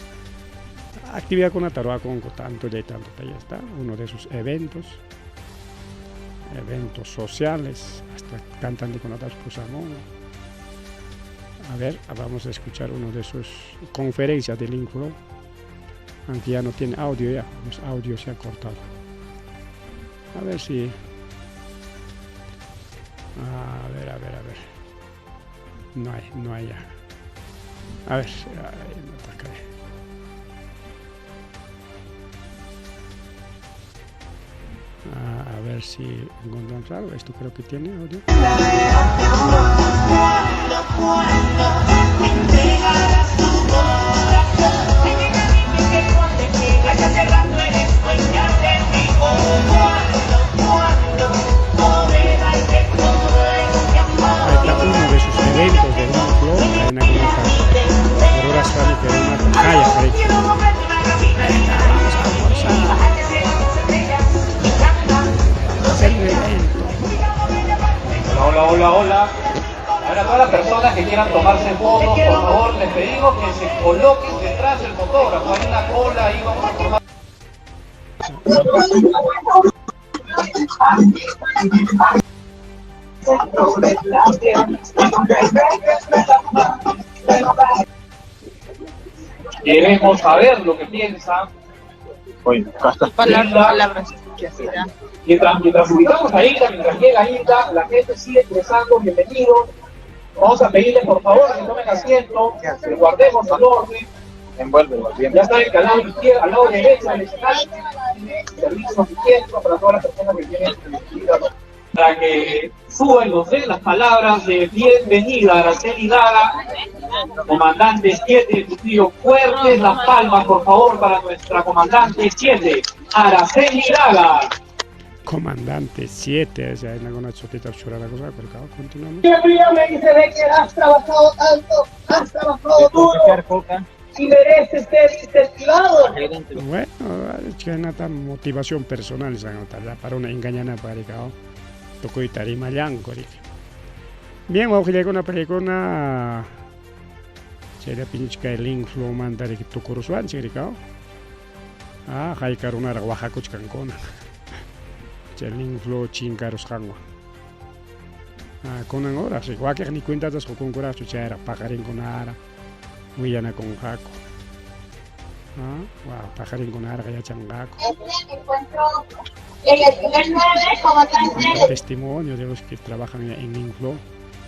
actividad con Ataroa con tanto y tanto, ahí está, uno de sus eventos, eventos sociales, hasta cantante con Atas Pusamón. A ver, vamos a escuchar uno de sus conferencias de Linkflow, aunque ya no tiene audio ya, los audios se han cortado. A ver si... A ver, a ver, a ver. No hay, no hay ya. A ver, ay, no te cae. A ver si encontramos algo. Esto creo que tiene audio. Ahí está uno de sus eventos de Flow. Vamos a almorzar. Hacer un evento. Hola, hola, hola. Ahora todas las personas que quieran tomarse fotos, por favor, les pedimos que se coloquen detrás del fotógrafo. Hay una cola ahí, vamos a formar. Queremos saber lo que piensan. Palabras, palabras. Mientras ubicamos a Hilda, mientras llega Hilda, la gente sigue ingresando, bienvenidos. Vamos a pedirles por favor que tomen asiento, que guardemos el orden. Ya saben que al lado izquierdo, al lado derecho del escenario, servicios higiénicos para todas las personas que tienen para que suban los den las palabras de bienvenida a Araceli Daga, comandante 7 de Trujillo. Fuertes las palmas, por favor, para nuestra comandante 7, Araceli Daga. Comandante 7, o sea, en alguna chotita chura la cosa, pero claro, continuamos. Siempre me dice de que has trabajado tanto, has trabajado duro y mereces ser incentivado. Bueno, es que nata motivación personal esa nota, ya para una engañana para que tukuyta rimallanku riki. Bien, wawqillakuna paykuna chayllapiñach kay Linkflowmanta riki tukuruswanchik riki, ah, hayka runaraq waqakuchkankuna. Chay Linkflow chinkarusqanwan. Ah, kunan horas riki, wakiq ni cuentatas qukunkuraqchu chayraq paqarinkunaraq willanakunqaku. Ah, wa paqarinkunaraq yachanqaku. En el nivel 9, como El testimonio de los que trabajan en Linkflow.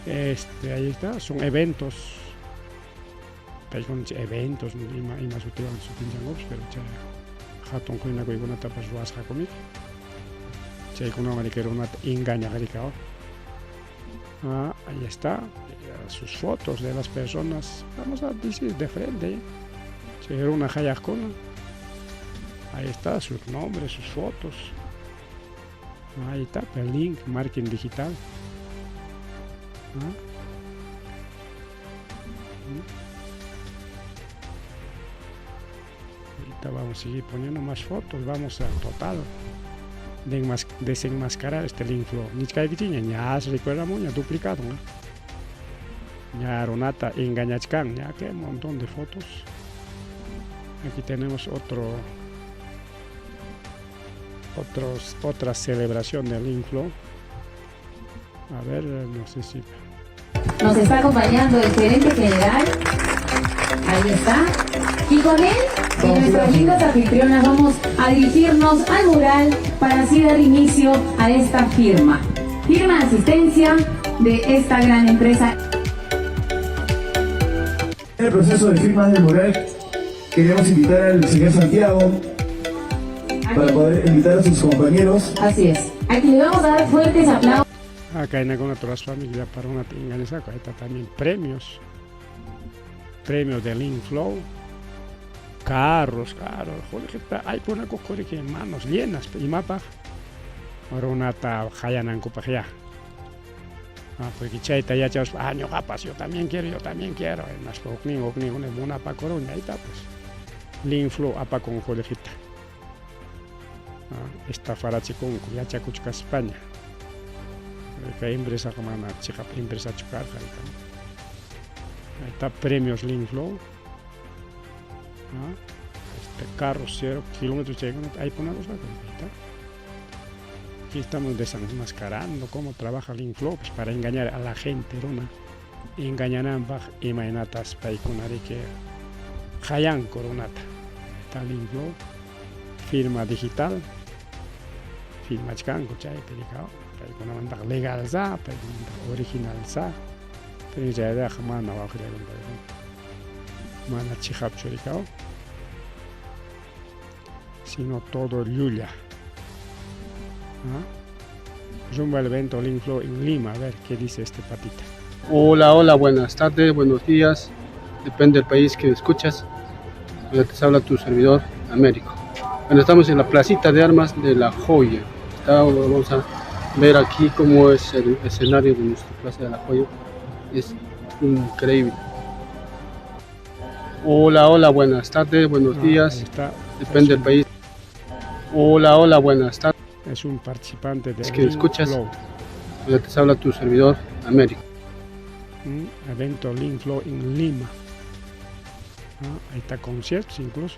Ahí está, son eventos. Paykuna eventos, ima ima sutiwan sutinchankupas, pero chay hatun huñunakuykunatapas ruwasqakumiki. Chaykunawan riki runata engañaq riki. Ah, ahí está, sus fotos de las personas, vamos a decir de frente, chay runa hayaqkuna. Ahí está, sus nombres, sus fotos. Ahí está, el link, marketing digital. Ah. Ahorita vamos a seguir poniendo más fotos, vamos a total desenmascarar este Linkflow. Nichkaykichiña, ña se recuerda muña, duplicado, ¿no? Ña runata engañachkan, ya que un montón de fotos. Aquí tenemos otra celebración del Linkflow. A ver, no sé si... Nos está acompañando el gerente general. Ahí está. Y con él y nuestras lindas anfitrionas vamos a dirigirnos al mural para así dar inicio a esta firma. Firma de asistencia de esta gran empresa. En el proceso de firma del mural, queremos invitar al señor Santiago para poder invitar a sus compañeros. Así es. Aquí le vamos a dar fuertes aplausos. Acá en alguna otra familia para una engañeza, ahí está también premios. Premios de Linkflow. Carros, carros. Joder, que está. Hay una cosa que manos llenas. Y mapa. Ahora una ta hayananku pa ya. Ah, porque chayta ya chavos, ah, ñuqapas, yo también quiero, yo también quiero. Más huknin, huknin, una muna pa corona, ahí está, pues. Linkflow apa con colegita. Ah, estafarachikunku, yachakuchkaspaña. Kay empresa mana chiqap empresachu karqa, ahí está premios Linkflow. Ah, este carro 0 kilómetros chaykunata, ahí ponemos la cosa, ahí está. Aquí estamos desenmascarando cómo trabaja Linkflow, pues para engañar a la gente, runa. Engañananpaq imaynatas paykuna riki hayanku runata. Está Linkflow, firma digital, firmachkanku chaypi riki, paykunamantaqa legal sa, paykunamantaqa original sa, pero chaytaqa mana waqllakun paykuna. Mana chiqapchu riki, sino todo llulla. ¿Ah? Rumbo al evento Link Flow en Lima. A ver qué dice este patita. Hola, hola, buenas tardes, buenos días. Depende del país que escuchas. Hola, te habla tu servidor, Américo. Bueno, estamos en la placita de armas de La Joya. Vamos a ver aquí cómo es el escenario de nuestra plaza de La Joya. Es increíble. Hola, hola, buenas tardes, buenos días. Está. Depende del país. Hola, hola, buenas tardes. Es un participante de Es que escuchas. Hola, te habla tu servidor, Américo. Evento Link Flow en Lima. Ahí está conciertos incluso.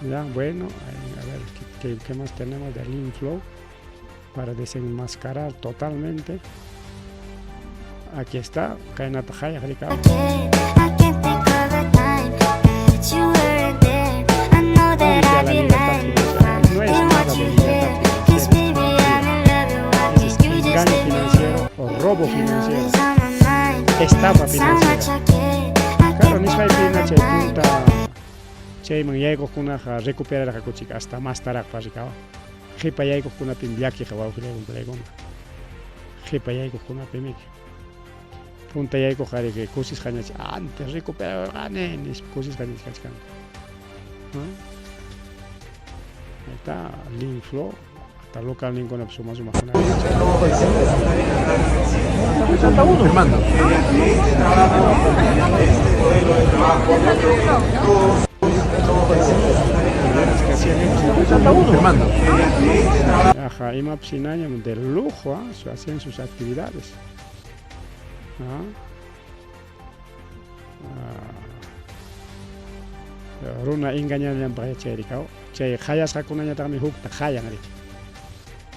Ya, bueno, a ver qué más tenemos de Link Flow para desenmascarar totalmente. Aquí está, Kainata Jaya, Ricardo. Únete a la libertad financiera. No es nada de libertad financiera. Es engaño financiero o robo financiero. Estafa financiera. Claro, nisqaypina chay punta chayman yaykuqkunaqa recuperarqakuchik hasta más taraqpas rikawa. Qhipa yaykuqkunapim llakiqa wawqillaykuna Qhipa yaykuqkunapimiki. Punta yaykuq riki kusisqañach antes recuperarqani nispa kusisqañach kachkanku. Ahí está Link Flow, hasta local ningunapi suma sumaqkuna. Firmando. Firmando. Ajá, imapas hinañam de lujo, ¿ah? Hacían sus actividades. ¿Ah? Ah. Runa engañananpaq chay rikaw. Chay hayasqakunañataqmi hukta hayan riki.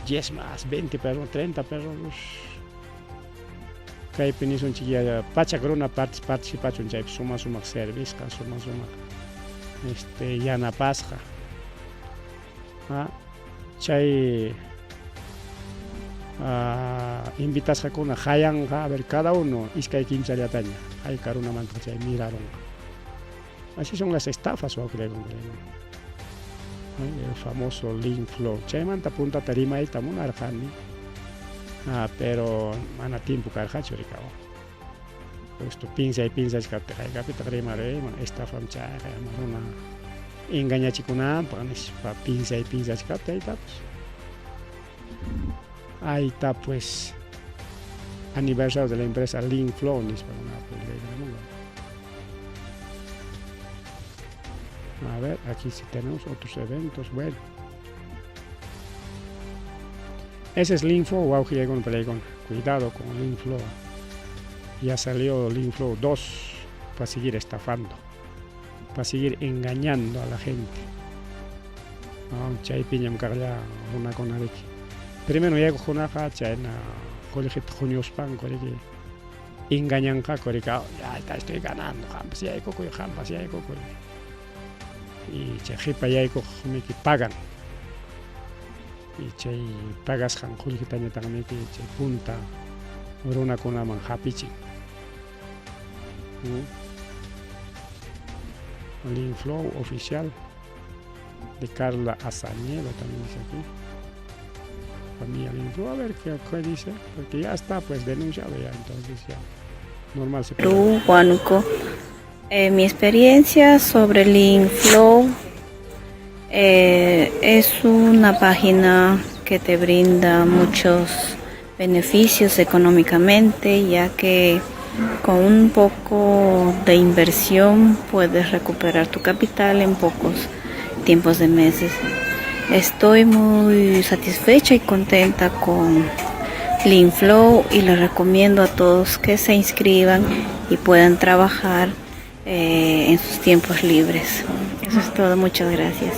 10 más, 20 personas, 30 personas. Kaypi nisunchik ya pachak runa participachun chaypi suma sumaq servisqa, suma sumaq yanapasqa. Ah, chay invitasqakuna hayanqa, a ver, cada uno iskay kimsallataña, hayka runamanta chay mirarunqa. Así son las estafas, wawqillaykuna. El famoso Link Flow. Chaymanta puntata rimayta munarqani. Pero mana tiempo karqachu rikaw. Justo pinsay pinsachkaptin haykapitaq rimaruyman estafam chayqa ama runa engañachikunanpaq nispa pinsay pinsachkaptin ahí está pues. Ahí está pues aniversario de la empresa Link Flow nispa publicamunqa. A ver, aquí sí tenemos otros eventos. Bueno. Ese es Link Flow, wawqillaykuna. Cuidado con Link Flow. Ya salió Link Flow 2 para seguir estafando, para seguir engañando a la gente. No, chaypiñam kaqlla runakuna riki. Primero yaykuqkunaqa chayna qullqita huñuspanku riki engañanqaku riki, ya está, estoy ganando, qampas yaykukuy, qampas yaykukuy. Y chay qhipa yaykuqmiki pagan. Y chay pagasqan qullqitañataqmiki chay punta runakunaman hapichin. Link Flow oficial de Carla Azañedo también dice aquí. Familia Link Flow, a ver qué dice, porque ya está pues denunciado ya, entonces ya normal se puede. Perú, Huánuco. Mi experiencia sobre Link Flow es una página que te brinda muchos beneficios económicamente, ya que con un poco de inversión puedes recuperar tu capital en pocos tiempos de meses. Estoy muy satisfecha y contenta con Link Flow y les recomiendo a todos que se inscriban y puedan trabajar en sus tiempos libres. Eso es todo, muchas gracias.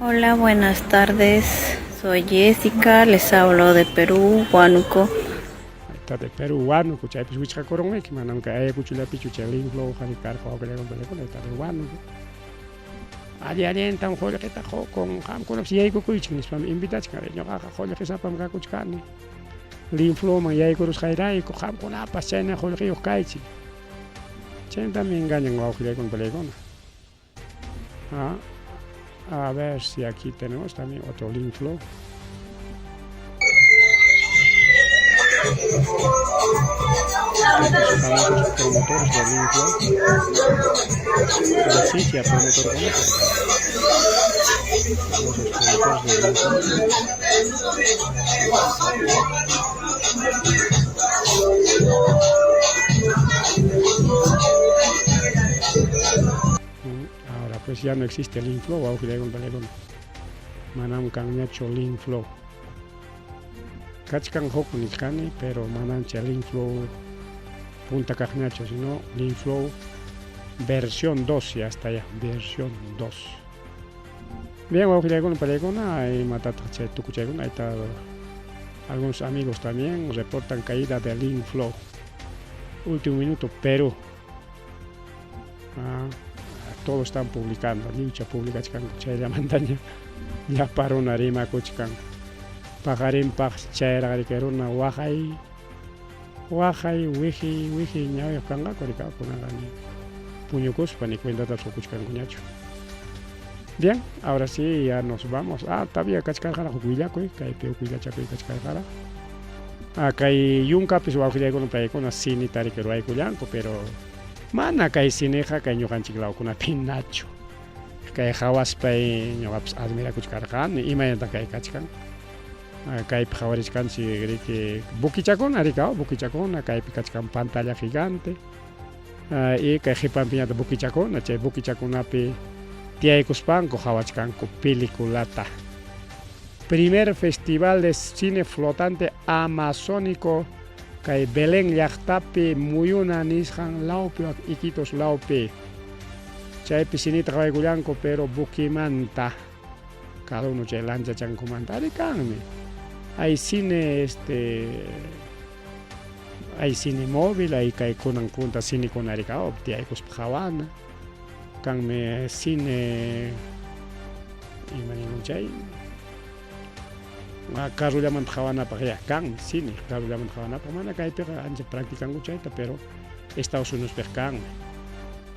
Hola, buenas tardes. Soy Jessica, les hablo de Perú, Huánuco. Ahí está de Perú, Huánuco, chaypis wichqakurunki, manam kay Ayacuchollapichu chay Link Flow qhari karqa wawqillaykuna, está de Huánuco. Alli allintam qullqita qukun, qamkunapas yaykukuychik nispam invitachkan, ñuqaqa qullqisapam kakuchkani. Link Flowman yaykurusqayrayku, qamkunapas chayna qullqiyuq kaychik. Chaytami engañan wawqillaykuna palaykuna. Ah, a ver si aquí tenemos también otro link flow. Los famosos promotores de link flow. Licencia promotor con Famosos promotores de link flow. Ahora pues ya no existe el inflow, wawqillaykuna Manam kanñachu linflow. Kachkan huk nichkani, pero manam chay linflow punta kaqñachu, sino linflow versión 2 ya está ya, versión 2. Bien, wawqillaykuna palaykuna, imatataq chay tukuchaykuna, ahí está. Algunos amigos también reportan caída del inflow. Último minuto, Perú. Ah, todos están publicando, lliwcha publicachkanku chayllamantaña llapa runa rimakuchkan. Paqarinpaq chayraq riki runa waqay waqay wiji wiji ñawiyuq kanqaku riki kunaqa ni puñukuspa ni cuentatapas qukuchkankuñachu. Bien, ahora sí ya nos vamos. Ah, todavía kachkarqaraq huk willakuy, kaypi huk willachakuy kachkarqaraq. Ah, kay yunkapis wawqillaykuna paykuna sinita riki ruwaykullanku, pero mana kay siniqa kay ñuqanchik lawkunapi nachu. Kay hawaspay ñuqapas admirakuchkarqani, imaynataq kay kachkan. Kaypi qhawarichkanchik riki buquichakuna riki, buquichakuna, kaypi kachkan pantalla gigante. Y kay qhipanpiñataq buquichakuna, chay buquichakunapi tiyaykuspanku qhawachkanku peliculata. Primer Festival de Cine Flotante Amazónico kay Belén llaqtapi Muyuna nisqan lawpi Iquitos lawpi. Chaypi sinita qhawaykullanku pero buquimanta. Cada uno chay lanchachankumanta ari kanmi. Hay cine hay cine móvil, hay kay kunan punta cinekuna ari kan tiyaykuspa qhawana. Kanmi cine ima ninkum chay carrollamanta qhawanapaq ya kanmi cine carrollamanta qhawanapaq, mana kaypiqa ancha practicanku chayta, pero Estados Uniospiqa kanmi.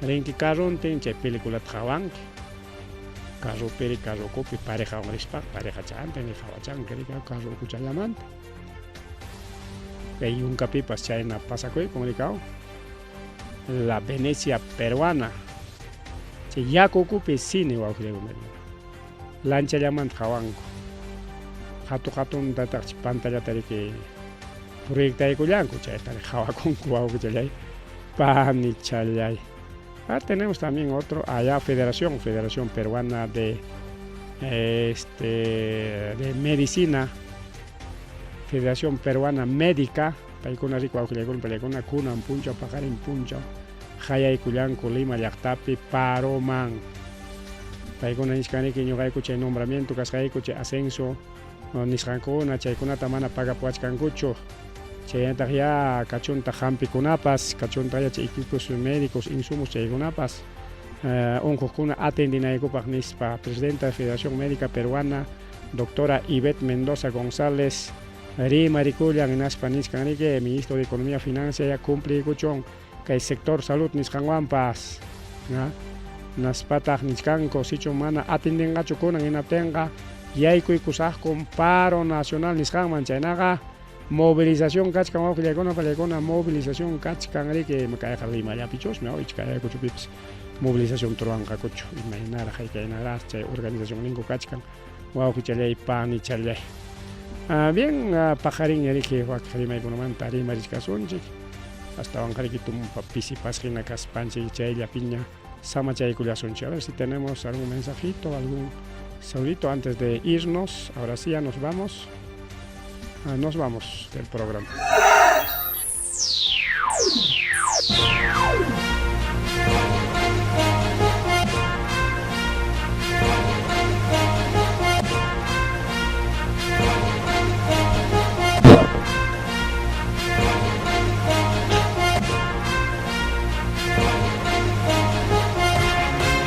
Rinki carrontin chay peliculata qhawanki. Carropiri carro ukupi parejawan rispaqa parejachantin qhawachanki riki carro ukuchallamanta. Kay yunkapipas chayna pasakuykun riki La Venecia peruana. Chay yaku ukupi cine wawqillaykuna. Lanchallamanta qhawanku. Hatu hatuntataq pantallata riki proyectaykullanku chayta qhawakunku wawqichallay panichallay. Ah, tenemos también otro allá, Federación Peruana de de Medicina, Federación Peruana Médica, paykuna riki wawqillaykuna palaykuna kunan punchaw paqarin punchaw hayaykullanku Lima llaqtapi paroman. Paykuna nichkan riki ñuqayku chay nombramiento kasqayku chay ascenso nisqankuna chaykunata mana pagapuwachkankuchu. Chaynataq ya kachuntaq hampikunapas, kachuntaq ya chay equipos médicos, insumos chaykunapas unquqkuna atendinaykupaq nispa. Presidenta de Federación Médica Peruana, doctora Ivette Mendoza González, rimarikullan hinaspa nichkan riki ministro de Economía Financia ya cumpliykuchun kay sector salud nisqanwanpas. Naspataq nichkanku sichum mana atendinqachu kunan hinaptinqa yaykuykusaqku paro nacional nisqanman, chaynaqa movilización kachkan wawqillaykuna palaykuna, movilización kachkan riki kayqa Limallapichusmi icha kay Ayacuchopipas movilización ruwanqakuchu, imaynaraq haykaynaraq chay organización ninku kachkan wawqichallay panichallay. Bien, paqarinña riki wak rimaykunamanta rimarichkasunchik, astawanqa riki tumpa pisipasqhina kaspanchik chayllapiña samachaykullasunchik. A ver si tenemos algún mensajito, algún saludito antes de irnos. Ahora sí ya nos vamos. Nos vamos del programa.